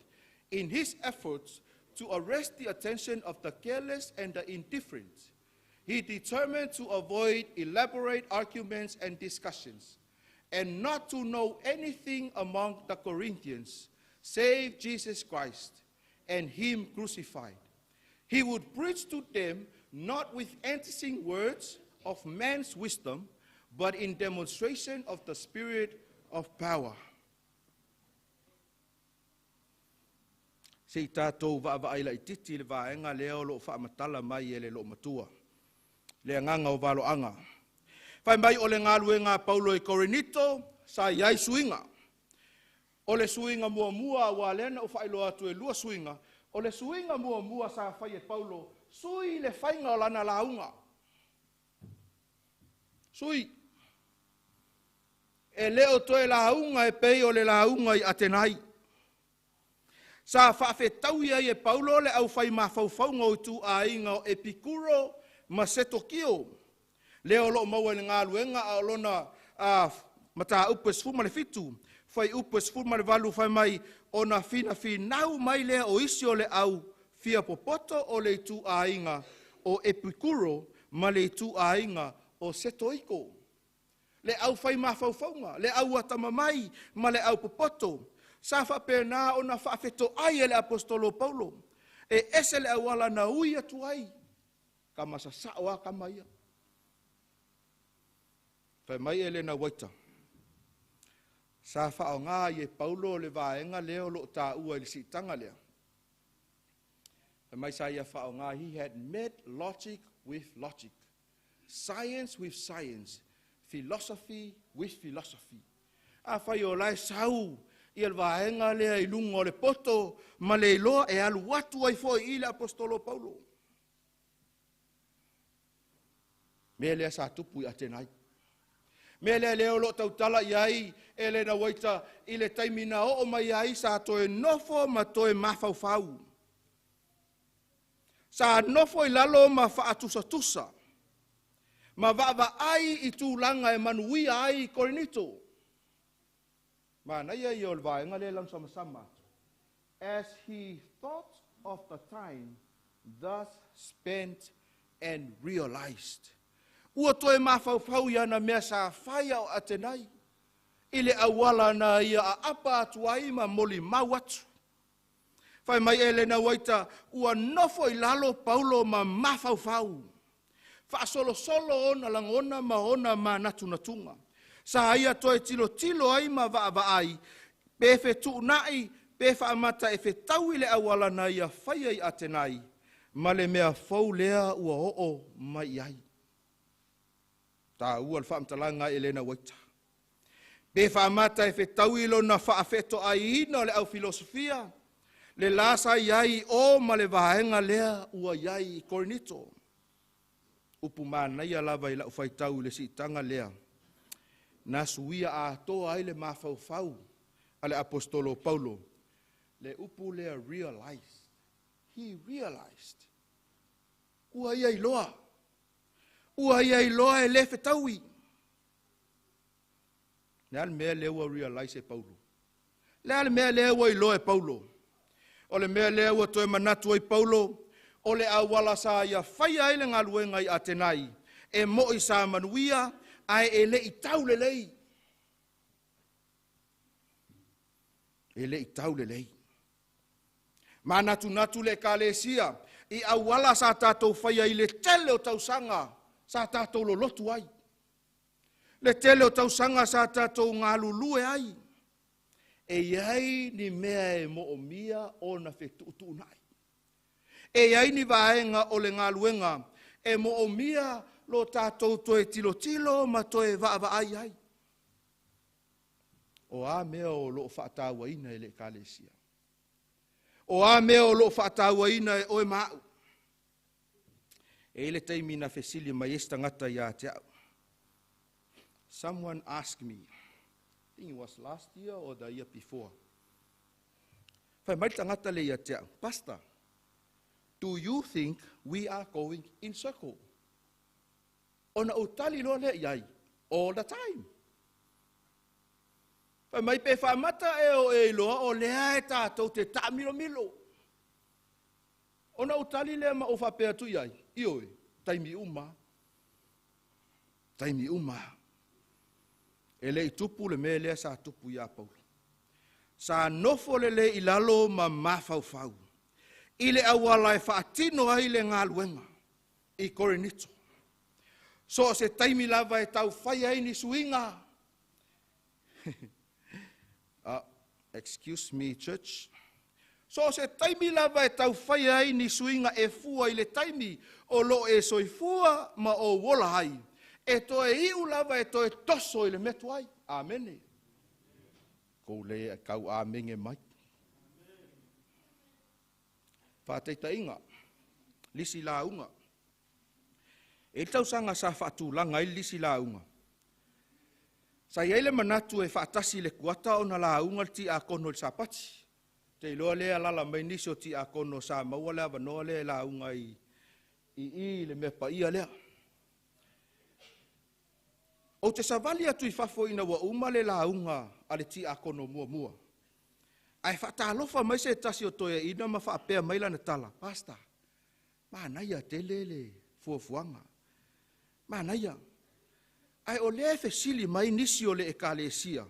in his efforts to arrest the attention of the careless and the indifferent. He determined to avoid elaborate arguments and discussions, and not to know anything among the Corinthians save Jesus Christ and him crucified. He would preach to them not with enticing words of man's wisdom, but in demonstration of the spirit of power. Se i tātou vaavaai laitiiti le vaega lea o loo faamatala mai e le loomatua, le agaga o valoaga. Fai mai o le galuega a Paulo i Korinito, sa i ai suiga. O le suiga muamua, ua lea na ou faailoa atu e 2 suiga, o le suiga muamua sa fai e Paulo, sui le faiga o lana lauga. Sui. E le o toe lauga e pei o le lauga i Atenai. Sa faafetaui ai e Paulo le aufai mafaufauga o ituaiga o Epikuro ma Setokio. Lea o loo maua i le galuega a o lona mataupu e 17, fuaiupu e 18 fai mai, ona finafinau mai lea o isi o le au fia popoto o le ituaiga o Epikuro ma le ituaiga o Setoiko. Le au fai mafaufauga, le au atamamai ma le au popoto. Sa faapena ona faafetoai e le apostolo Paulo. E ese le auala na ui atu ai, kama sasao a kama ia. Fai mai Elena Waita, sa faaaoga ai e Paulo le vaega lea o loo taua i le siitaga lea. Fai mai sa ia faaaoga, he had met logic with logic, science with science, philosophy with philosophy. Afai o lae sau ia le vaega lea i luga o le poto ma le iloa e alu atu ai foi i le apostolo Paulo. Mea lea sa tupu i Atenai. Mea lea lea o loo tautala i ai Elena Waita i le taimi na oo mai ai sa toe nofo ma toe mafaufau. Sa nofo i lalo ma faatusatusa ma vaavaai i tulaga e manuia ai Korinito. Manaia ia o le vaega lea lana samasama atu. As he thought of the time thus spent and realized. Ua toe mafaufau i ana mea sa fai a o Atenai i le auala na ia aapa atu ai ma molimau atu. Fai mai Elena Waita, ua nofo i lalo Paulo ma mafaufau. Faasolosolo ona lagona ma ona manatunatuga. Sa ia toe tilotilo ai ma vaavaai, pe fetuunai, pe faamata e fetaui le auala na ia faia i Atenai, ma le mea fou lea ua oo mai ai. Tāua le faamatalaga a Elena Waita. Pe faamata e fetaui lona faafetoaiina o le au filosofia, le la sa i ai o ma le vaega lea ua i ai i Korinito. Upu manaia lava i lau faitau i le siitaga lea, na suia atoa ai le mafaufau a le apostolo Paulo. Le upu lea realized. He realized. Ua ia iloa. Ua ia iloa e le fetaui. Le a le mea lea ua realize e Paulo? Le a le mea lea ua iloa e Paulo? O le mea lea ua toe manatu ai Paulo, o le auala sa ia faia ai le galuega i Atenai, e moi sa manuia, ae e le i tau lelei. E le i tau lelei. Manatunatu le ekalesia i auala sa tātou faia i le tele o tausaga sa tātou lolotu ai. Le tele o tausaga sa tātou galulue ai. E iai ni mea e moomia ona fetuutuunai. E iai ni vaega o le galuega e moomia lo tātou toe tilotilo ma toe vaavaai ai. O a mea o loo faatauaina e le ekalesia. O a mea o loo faatauaina e oe ma au. E i le taimi na fesili mai ai se tagata ia te au. Someone asked me, I think it was last year or the year before. Fai mai le tagata le ia te au, Pastor, do you think we are going in circle? Ona ou tali loa lea i ai, all the time. Fai mai pe faamata e o e iloa o lea e tātou te taamilomilo. Ona ou tali lea ma ou faapea atu i ai, ioe, taimi uma. Taimi uma. E le i tupu le mea lea sa tupu ia Paulo. Sa nofo lelei i lalo ma mafaufau. I le auala e faatino ai le galuega i Korinito. So o se taimi lava e tau fai ai ni suiga. Excuse me, church. So o se taimi lava e tau fai ai ni suiga e fua i le taimi o loo e soifua ma o uola ai. E toe iu lava e toe toso i le mea tuai. Amene. Kou le kau amenge mai. Faataitaiga, lisi lauga. E le tausaga sa faatulaga ai le lisi lauga. Sa i ai le manatu e faatasi le kuata ona lauga le tiakono i le Sapati. Te iloa lea alala mai nisi o tiakono sa maua le avanoa lea e lauga i i le mea paia lea. Ou te savali atu i fafo ina ua uma le lauga a le tiakono muamua. Ae faatalofa mai se tasi o toeaina ma faapea mai lana tala. Pastor, manaia tele le fuafuaga. Manaia. Ae o lea e fesili mai nisi o le ekalesia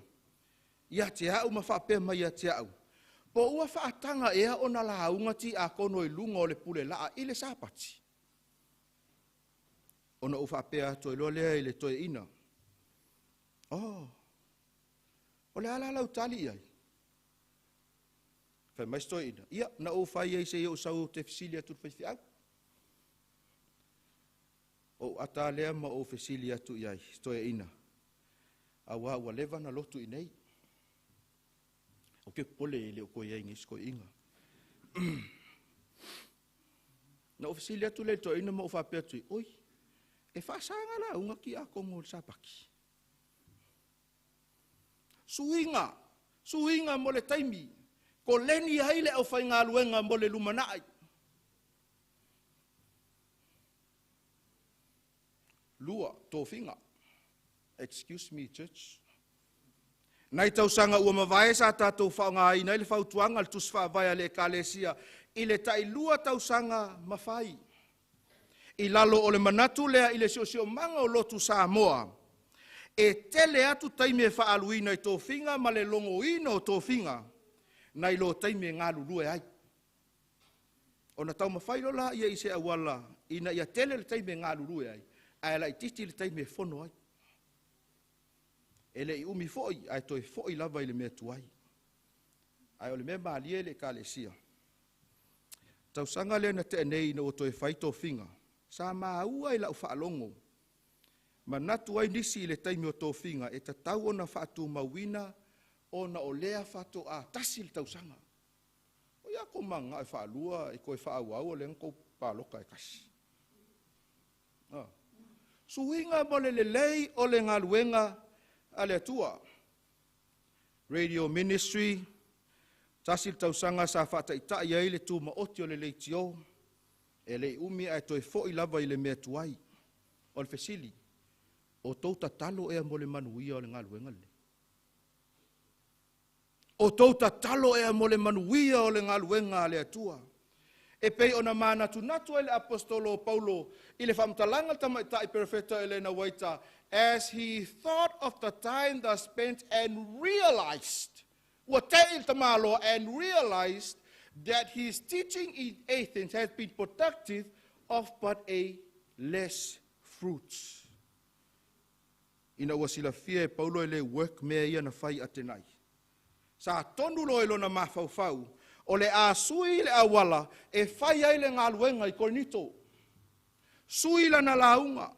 ia te au ma faapea mai ia te au. Po ua faataga ea ona lauga tiakono i luga o le pule laa i le Sapati. Ona ou faapea atu ai loa lea i le toeaina. Oh, o le ala lau tali i ai. Fai mai se toeaina. Ia, na ou fai ai se i ou sau te fesili atu le faifeau. O ata lea ma ou fesili atu i ai, toeaina. Auā ua leva na lotu i nei. O ke pole i le o koe ai ngis koe inga. Na ou fesili atu le toeaina ma ou faapea atu i, oi, E faasaga lauga tiakono o le Sapati. Suiga, suiga mo le taimi, koleni ai le aufaigaluega mo le lumanai. Lua, tofiga. Excuse me, church. Nai tausaga ua mavae sa tatou faaaogaina ai le fautuaga a le Tusi Faavae a le Ekalesia i le tailua tausaga ma fai. I lalo o le manatu lea i le siosiomaga o lotu Samoa, e tele atu taimi e faaaluina i tofiga ma le logoina o tofiga, nai lo taimi e galulue ai. Ona taumafai loa lea i se auala ina ia tele le taimi e galulue ai, ae laitiiti le taimi e fono ai. E le i umi foi, ae toe foi lava i le mea tuai. Ae o le mea malie le Ekalesia. Tausaga lea na tea nei ina ua toe fai tofiga, sa maua i lau faalogo, manatu ai nisi i le taimi o tofiga e tatau ona faatumauina ona o lea faatoa tasi le tausaga. O ia kou mananao e faalua e toe faaauau o lea na tou palota e tasi. Suiga mo le lelei o le galuega a le Atua. Radio Ministry, tasi le tausaga sa faataitai ai le tumaoti o le leitio, e le i umi ae toe foi lava i le mea tuai. O le fesili, o tou tatalo ea mo le manuia o le galuega lenei? O tou tatalo ea mo le manuia o le galuega a le Atua? E pei ona manatunatu ai le apostolo o Paulo i le faamatalaga a le tamaitai perofeta Elena Waita, as he thought of the time thus spent and realized, ua tei le tamaloa, and realized that his teaching in Athens had been productive of but a less fruits. Ina ua silafia e Paulo e le work mea ia na fai Atenai. Sa tonu loa i lona mafaufau, o le a sui le auala e fai ai le galuega i Korinito. Sui lana lauga.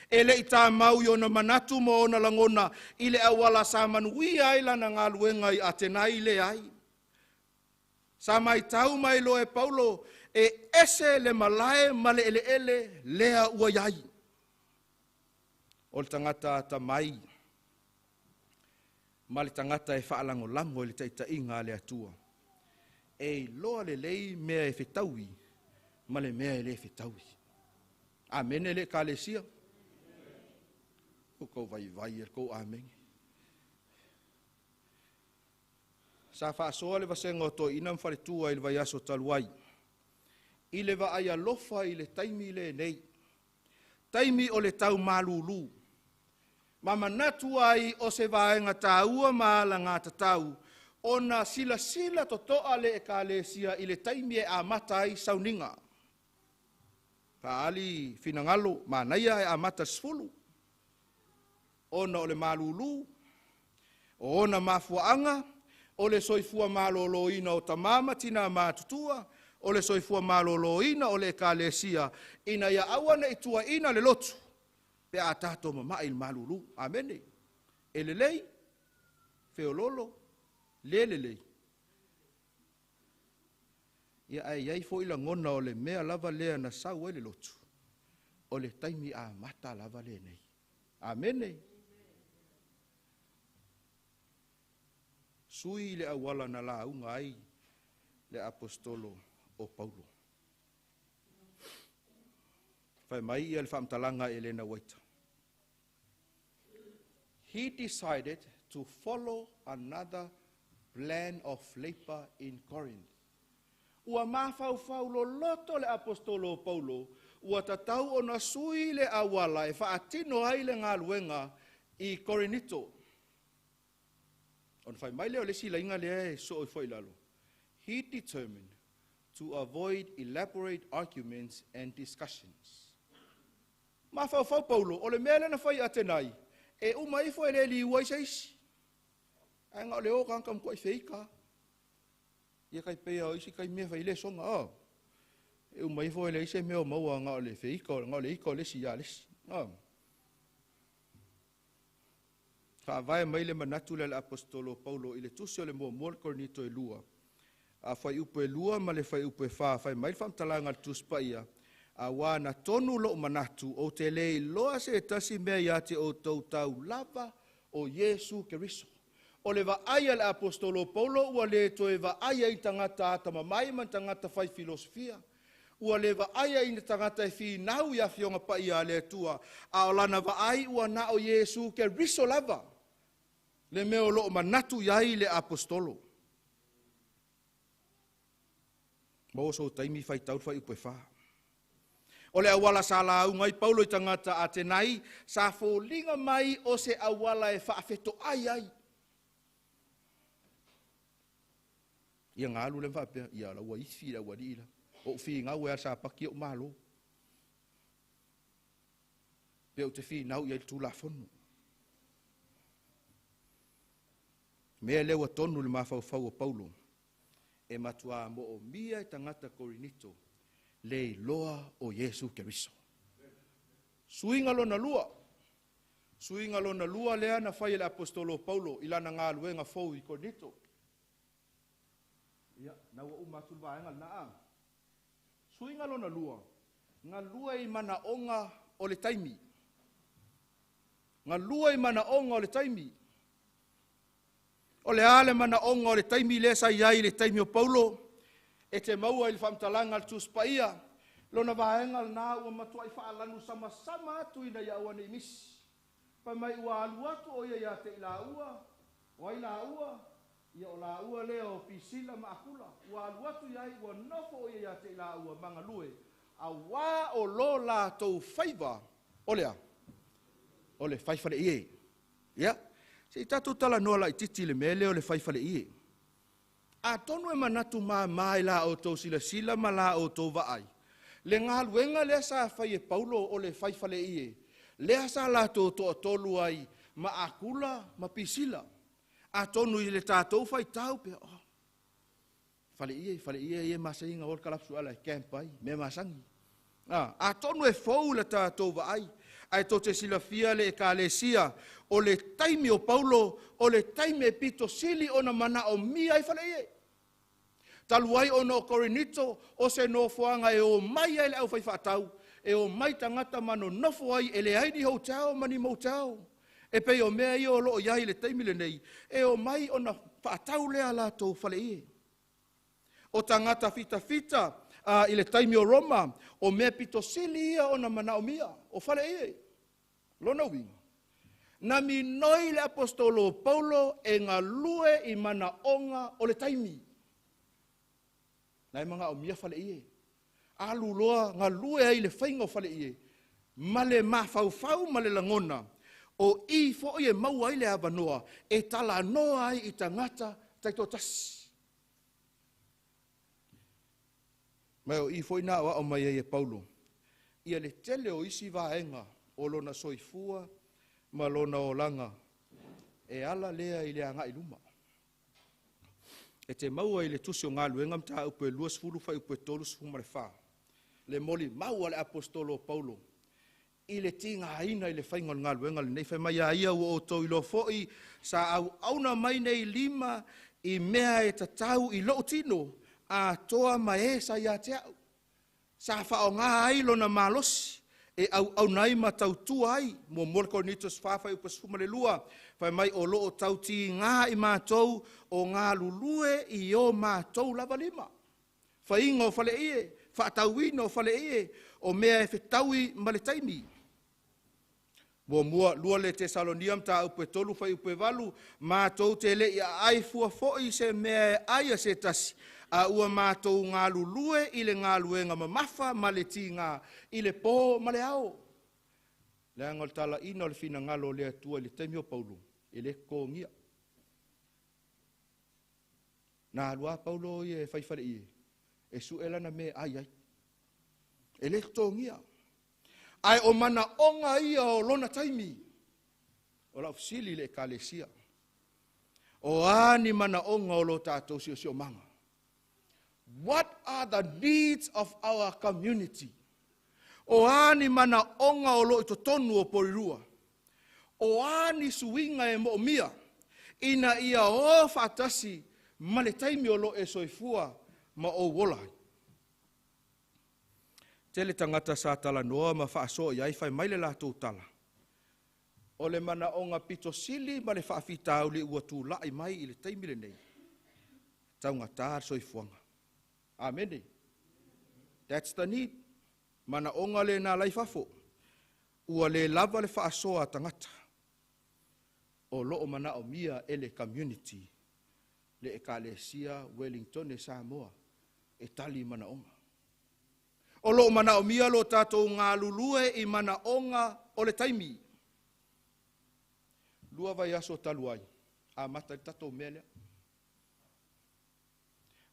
E le i tamau i ona manatu ma ona lagona i le auala sa manuia ai lana galuega i Atenai leai. Sa maitau mai loa e Paulo e ese le malae ma le eleele lea ua i ai. O le tagata atamai ma le tagata e faalagolago i le taitaiga a le Atua. E iloa lelei mea e fetaui ma le mea e le fetaui. Amene le Ekalesia. Ua tou vaivai e le tou amene. Sa faasoa le vasega o toeaiina ma faletua i le vaiaso talu ai, i le vaai alofa i le taimi lenei, taimi o le tau malulu, ma manatu ai o se vaega taua ma alagatatau ona silasila totoa le Ekalesia i le taimi e amata ai sauniga. Faaali finagalo, manaia e amata 10, ona o le malulu, o ona mafuaaga, o le soifua maloloina o tama ma tina matutua, o le soifua maloloina o le Ekalesia, ina ia aua ne i tuuaina le lotu, pe a tatou mama'i i le malulu. Amene. E lelei, feololo, le lelei. Ia ae i ai foi lagona o le mea lava lea na sau ai le lotu, o le taimi amata lava lenei. Amene. Sui le auala na lauga ai le apostolo o Paulo. Fai mai ia le faamatalaga a Elena Waita. He decided to follow another plan of labor in Corinth. Ua mafaufau loloto le apostolo o Paulo, ua tatau ona sui le auala e faatino ai le galuega i Korinito. Ona fai mai lea o le isi laiga lea e soo ifo i lalo. He determined to avoid elaborate arguments and discussions. Mafaufau Paulo, o le mea lea na fai i Atenai, e uma ifo e le liua ai se isi. Ae na o le o tagata matuai feita. Ia tai pei o isi taimi e fai le soga. Oh. E uma ifo e leai se mea o maua na o le feita, na o le ita o le isi ia le isi. Oh. Faavae mai le manatu lea le apostolo Paulo i le tusi o le muamua le Korinito e 2. A fuaiupu e 2 ma le fuaiupu e 4, fai mai le faamatalaga a le Tusi Paia, Auā na tonu loʻu manatu, ou te lē iloa se tasi mea iā te outou tau lava o Iesu Keriso. O le vaai a le aposetolo o Paulo ua lē toe vaaia i tagata atamamai ma ni tagata fai filosofia. Ua lē vaaia i ni tagata e finau i Afioga Paia a le Atua, a o lana vaai ua na o Iesu Keriso lava le mea o loo manatu i ai le aposetolo. Maua sou taimi faitau le fuaiupu e 4. O le auala sa lauga ai Paulo i tagata Atenai, sa foliga mai o se auala e faafetoai ai. Ia na alu lea ma faapea, ia la ua ifi le aualii la. Ou finau e a sapati ou malo. Pe ou te finau i ai i le Tulafono. Mea lea ua tonu le mafaufau o Paulo, e matuā moomia e tagata Korinito le iloa o Iesu Keriso. Suiga lona lua. Suiga lona lua lea na fai e le aposetolo o Paulo i lana galuega fou i Korinito. Ia, na ua uma atu le vaega lena a. Suiga lona lua, galue i manaoga o le taimi. Galue i manaoga o le taimi. O le a le manaoga o le taimi lea sa i ai i le taimi o Paulo? E te maua i le faamatalaga a le Tusi Paia, lona vaega lena ua matuai faalanu samasama atu ina ia aua ne i misi. Fai mai ua alu atu o ia ia te i laua, o ai laua? Ia o laua lea o Pisila ma Akula. Ua alu atu i ai, ua nofo o ia ia te i laua ma galue, auā o lo latou faiva, o le a? O le fai faleie. Ia, se i tatou talanoa laitiiti i le mea lea o le fai faleie. Atonu e manatu māmā i la outou silasila ma la outou vaai, le galuega lea sa fai e Paulo o le fai faleie, lea sa latou toatolu ai ma Akula ma Pisila. Atonu i le tatou faitau pe, oh, faleie, faleie ia masani na o le kalapu ala e camp ai, mea masani. Ah, atonu e fou le tatou vaai, ae tou te silafia le ekalesia, o le taimi o Paulo, o le taimi e pito sili ona manaomia ai faleie. Talu ai ona o Korinito, o se nofoaga e omai ai le aufaifaatau, e omai tagata ma nonofo ai, e leai ni hotel ma ni motel. E pei o mea ia o loo i ai i le taimi lenei, e omai ona faatau lea latou faleie. O tagata fitafita i le taimi o Roma, o mea pito sili ia ona manaomia, o faleie. Lona uiga, na minoi le aposetolo o Paulo e galue i manaoga o le taimi. Na e manaomia faleie. Alu loa galue ai i le faiga o faleie, ma le mafaufau ma le lagona, o i foi e maua ai le avanoa e talanoa ai i tagata taitoatasi. Ma o i foi na aoao mai ai e Paulo ia le tele o isi vaega o lona soifua ma lona olaga e ala lea i le agai luma. E te maua i le Tusi o Galuega mataupu e 20 fuaiupu e 34, le molimau a le aposetolo o Paulo i le tigaina i le faiga o le galuega lenei. Fai mai a ia ua outou iloa foi sa auauna mai nei lima i mea e tatau i lou tino atoa ma e sa ia te au. Sa faaaoga ai lona malosi e auauna ai ma tautua ai. Muamua le Korinito 4 fuaiupu 12, fai mai o loo tautiga i matou o galulue i o matou lava lima. Faiga o faleie, faatauina o faleie, o mea e fetaui ma le taimi. Muamua, lua le Tesalonia mataupu e 3 fuaiupu e 8, matou te le i aai fua foi se mea e ai a se tasi, a ua matou galulue i le galuega mamafa ma le tiga i le pō ma le ao. Leaga o le talaina o le finagalo o le Atua i le taimi o Paulo, e le totogia. Na alu a Paulo ia e fai faleie, e sue lana mea e ai ai. E le totogia. Ae o manaoga ia o lona taimi. O lau fesili i le ekalesia, o a ni manaoga o lo tatou siosiomaga? What are the needs of our community? O a ni manaoga o lo i totonu o Porirua? O a ni suiga e moomia ina ia o faatasi ma le taimi o lo e soifua ma ou ola ai? Tele tagata sa talanoa ma faasoa i ai fai mai le latou tala. O le manaoga pito sili ma le faafitauli ua tula'i mai i le taimi lenei, taugata le soifuaga. Amene. That's the need. Manaoga lena la i fafo. Ua le lava le faasoa a tagata. O loo manaomia e le community le Ekalesia Wellington Samoa e tali manaoga. O loo manaomia lo tatou galulue i manaoga o le taimi. 2 vaiaso talu ai, amata i le tatou mea lea.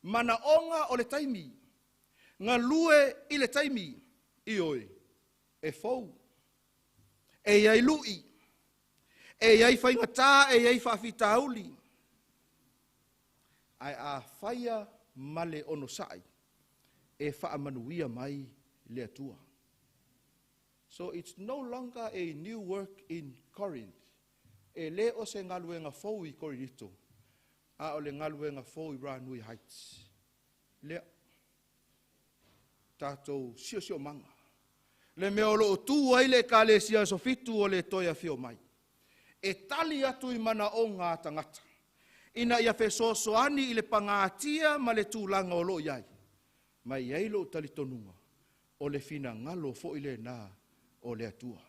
Manaoga o le taimi, galue i le taimi, ioe, e fou, e i ai lui, e i ai faigata, e i ai faafitauli. Ae a faia ma le onosai, e faamanuia mai le Atua. So it's no longer a new work in Corinth. E le o se galuega fou i Korinito, a o le galuega fou i Ranui Heights. Lea, tatou siosiomaga. Le mea o loo tu ai le Ekalesia Aso Fitu o le toe afio mai. E tali atu i manaoga a tagata, ina ia fesoasoani i le pagatia ma le tulaga o loo i ai. Ma i ai lou talitonuga, o le finagalo foi lena o le Atua.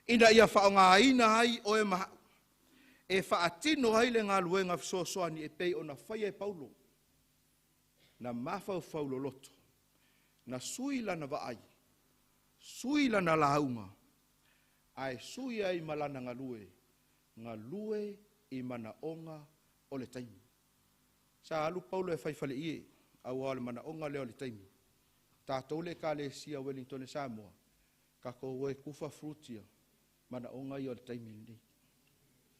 Ina ia faaaogaina ai oe ma au, e faatino ai le galuega fesoasoani e pei ona faia e Paulo. Na mafaufau loloto, na sui lana vaai, sui lana lauga, ae sui ai ma lana galue, galue i manaoga o le taimi. Sa alu Paulo e fai faleie, aua o le manaoga lea o le taimi. Tatou le Ekalesia Wellington Samoa, tatou o e tufa fruits ia, manaoga ia o le taimi lenei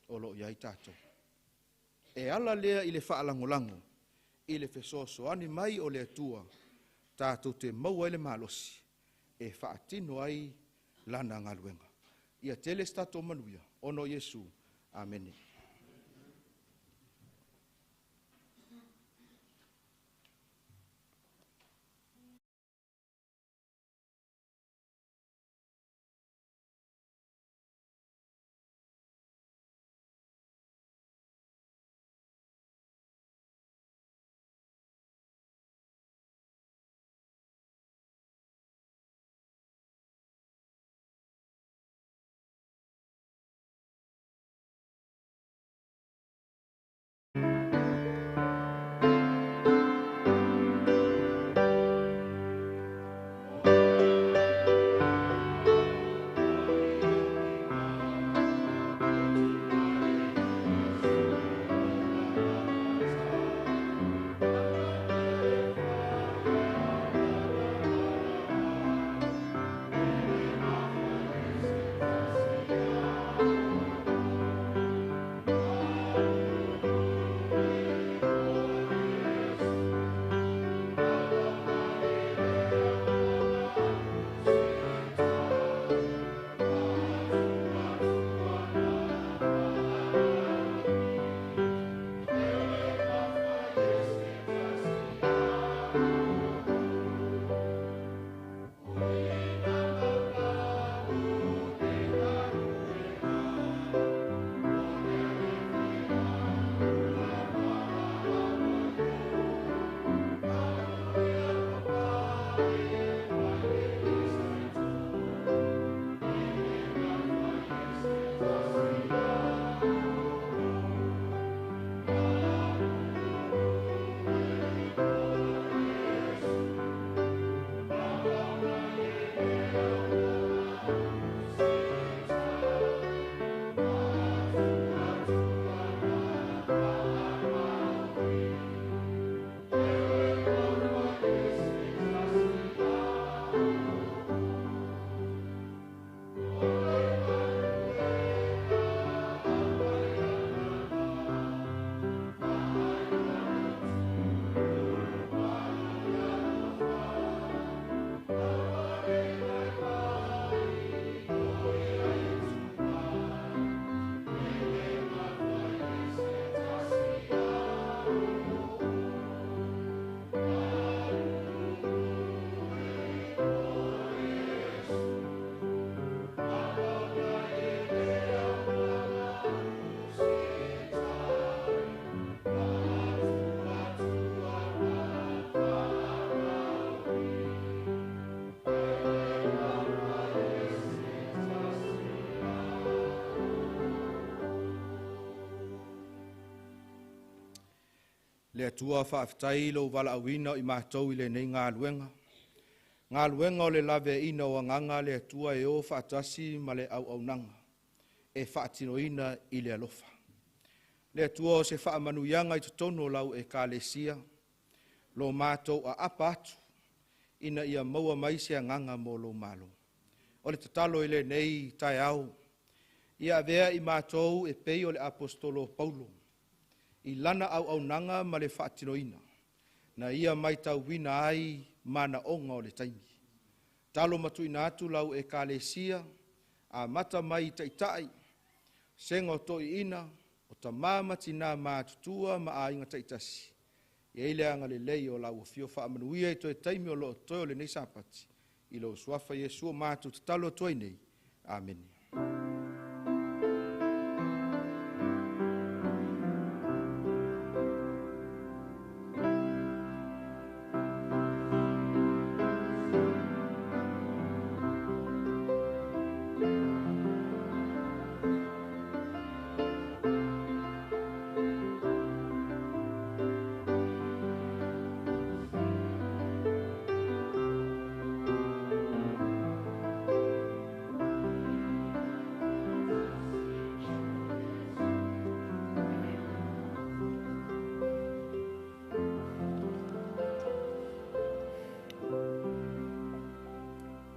o loo i ai tatou. E ala lea i le faalagolago, i le fesoasoani mai o le Atua, tatou te maua ai le malosi e faatino ai lana galuega. Ia tele se tatou manuia, ona o Iesu. Amene. Le Atua faafetai lou valaauina o i matou i lenei galuega. Galuega o le laveaiina o agaga le Atua e o faatasi ma le auaunaga e faatinoina i le alofa. Le Atua o se faamanuiaga i totonu o lau Ekalesia, lo matou aapa atu ina ia maua mai se agaga mo lou malo. O le tatalo i lenei taeao, ia avea i matou e pei o le Aposetolo o Paulo, i lana auaunaga ma le faatinoina, na ia matauina ai manaoga o le taimi. Talo matuina atu lau Ekalesia, amata mai i taitai, sega o toeaiina, o tamā ma tinā matutua ma aiga taitasi, e i ai le agalelei o lau afio faamanuia i toe taimi o loo toe o lenei Sapati, i lou suafa Iesu o matou tatalo atu ai nei. Amene.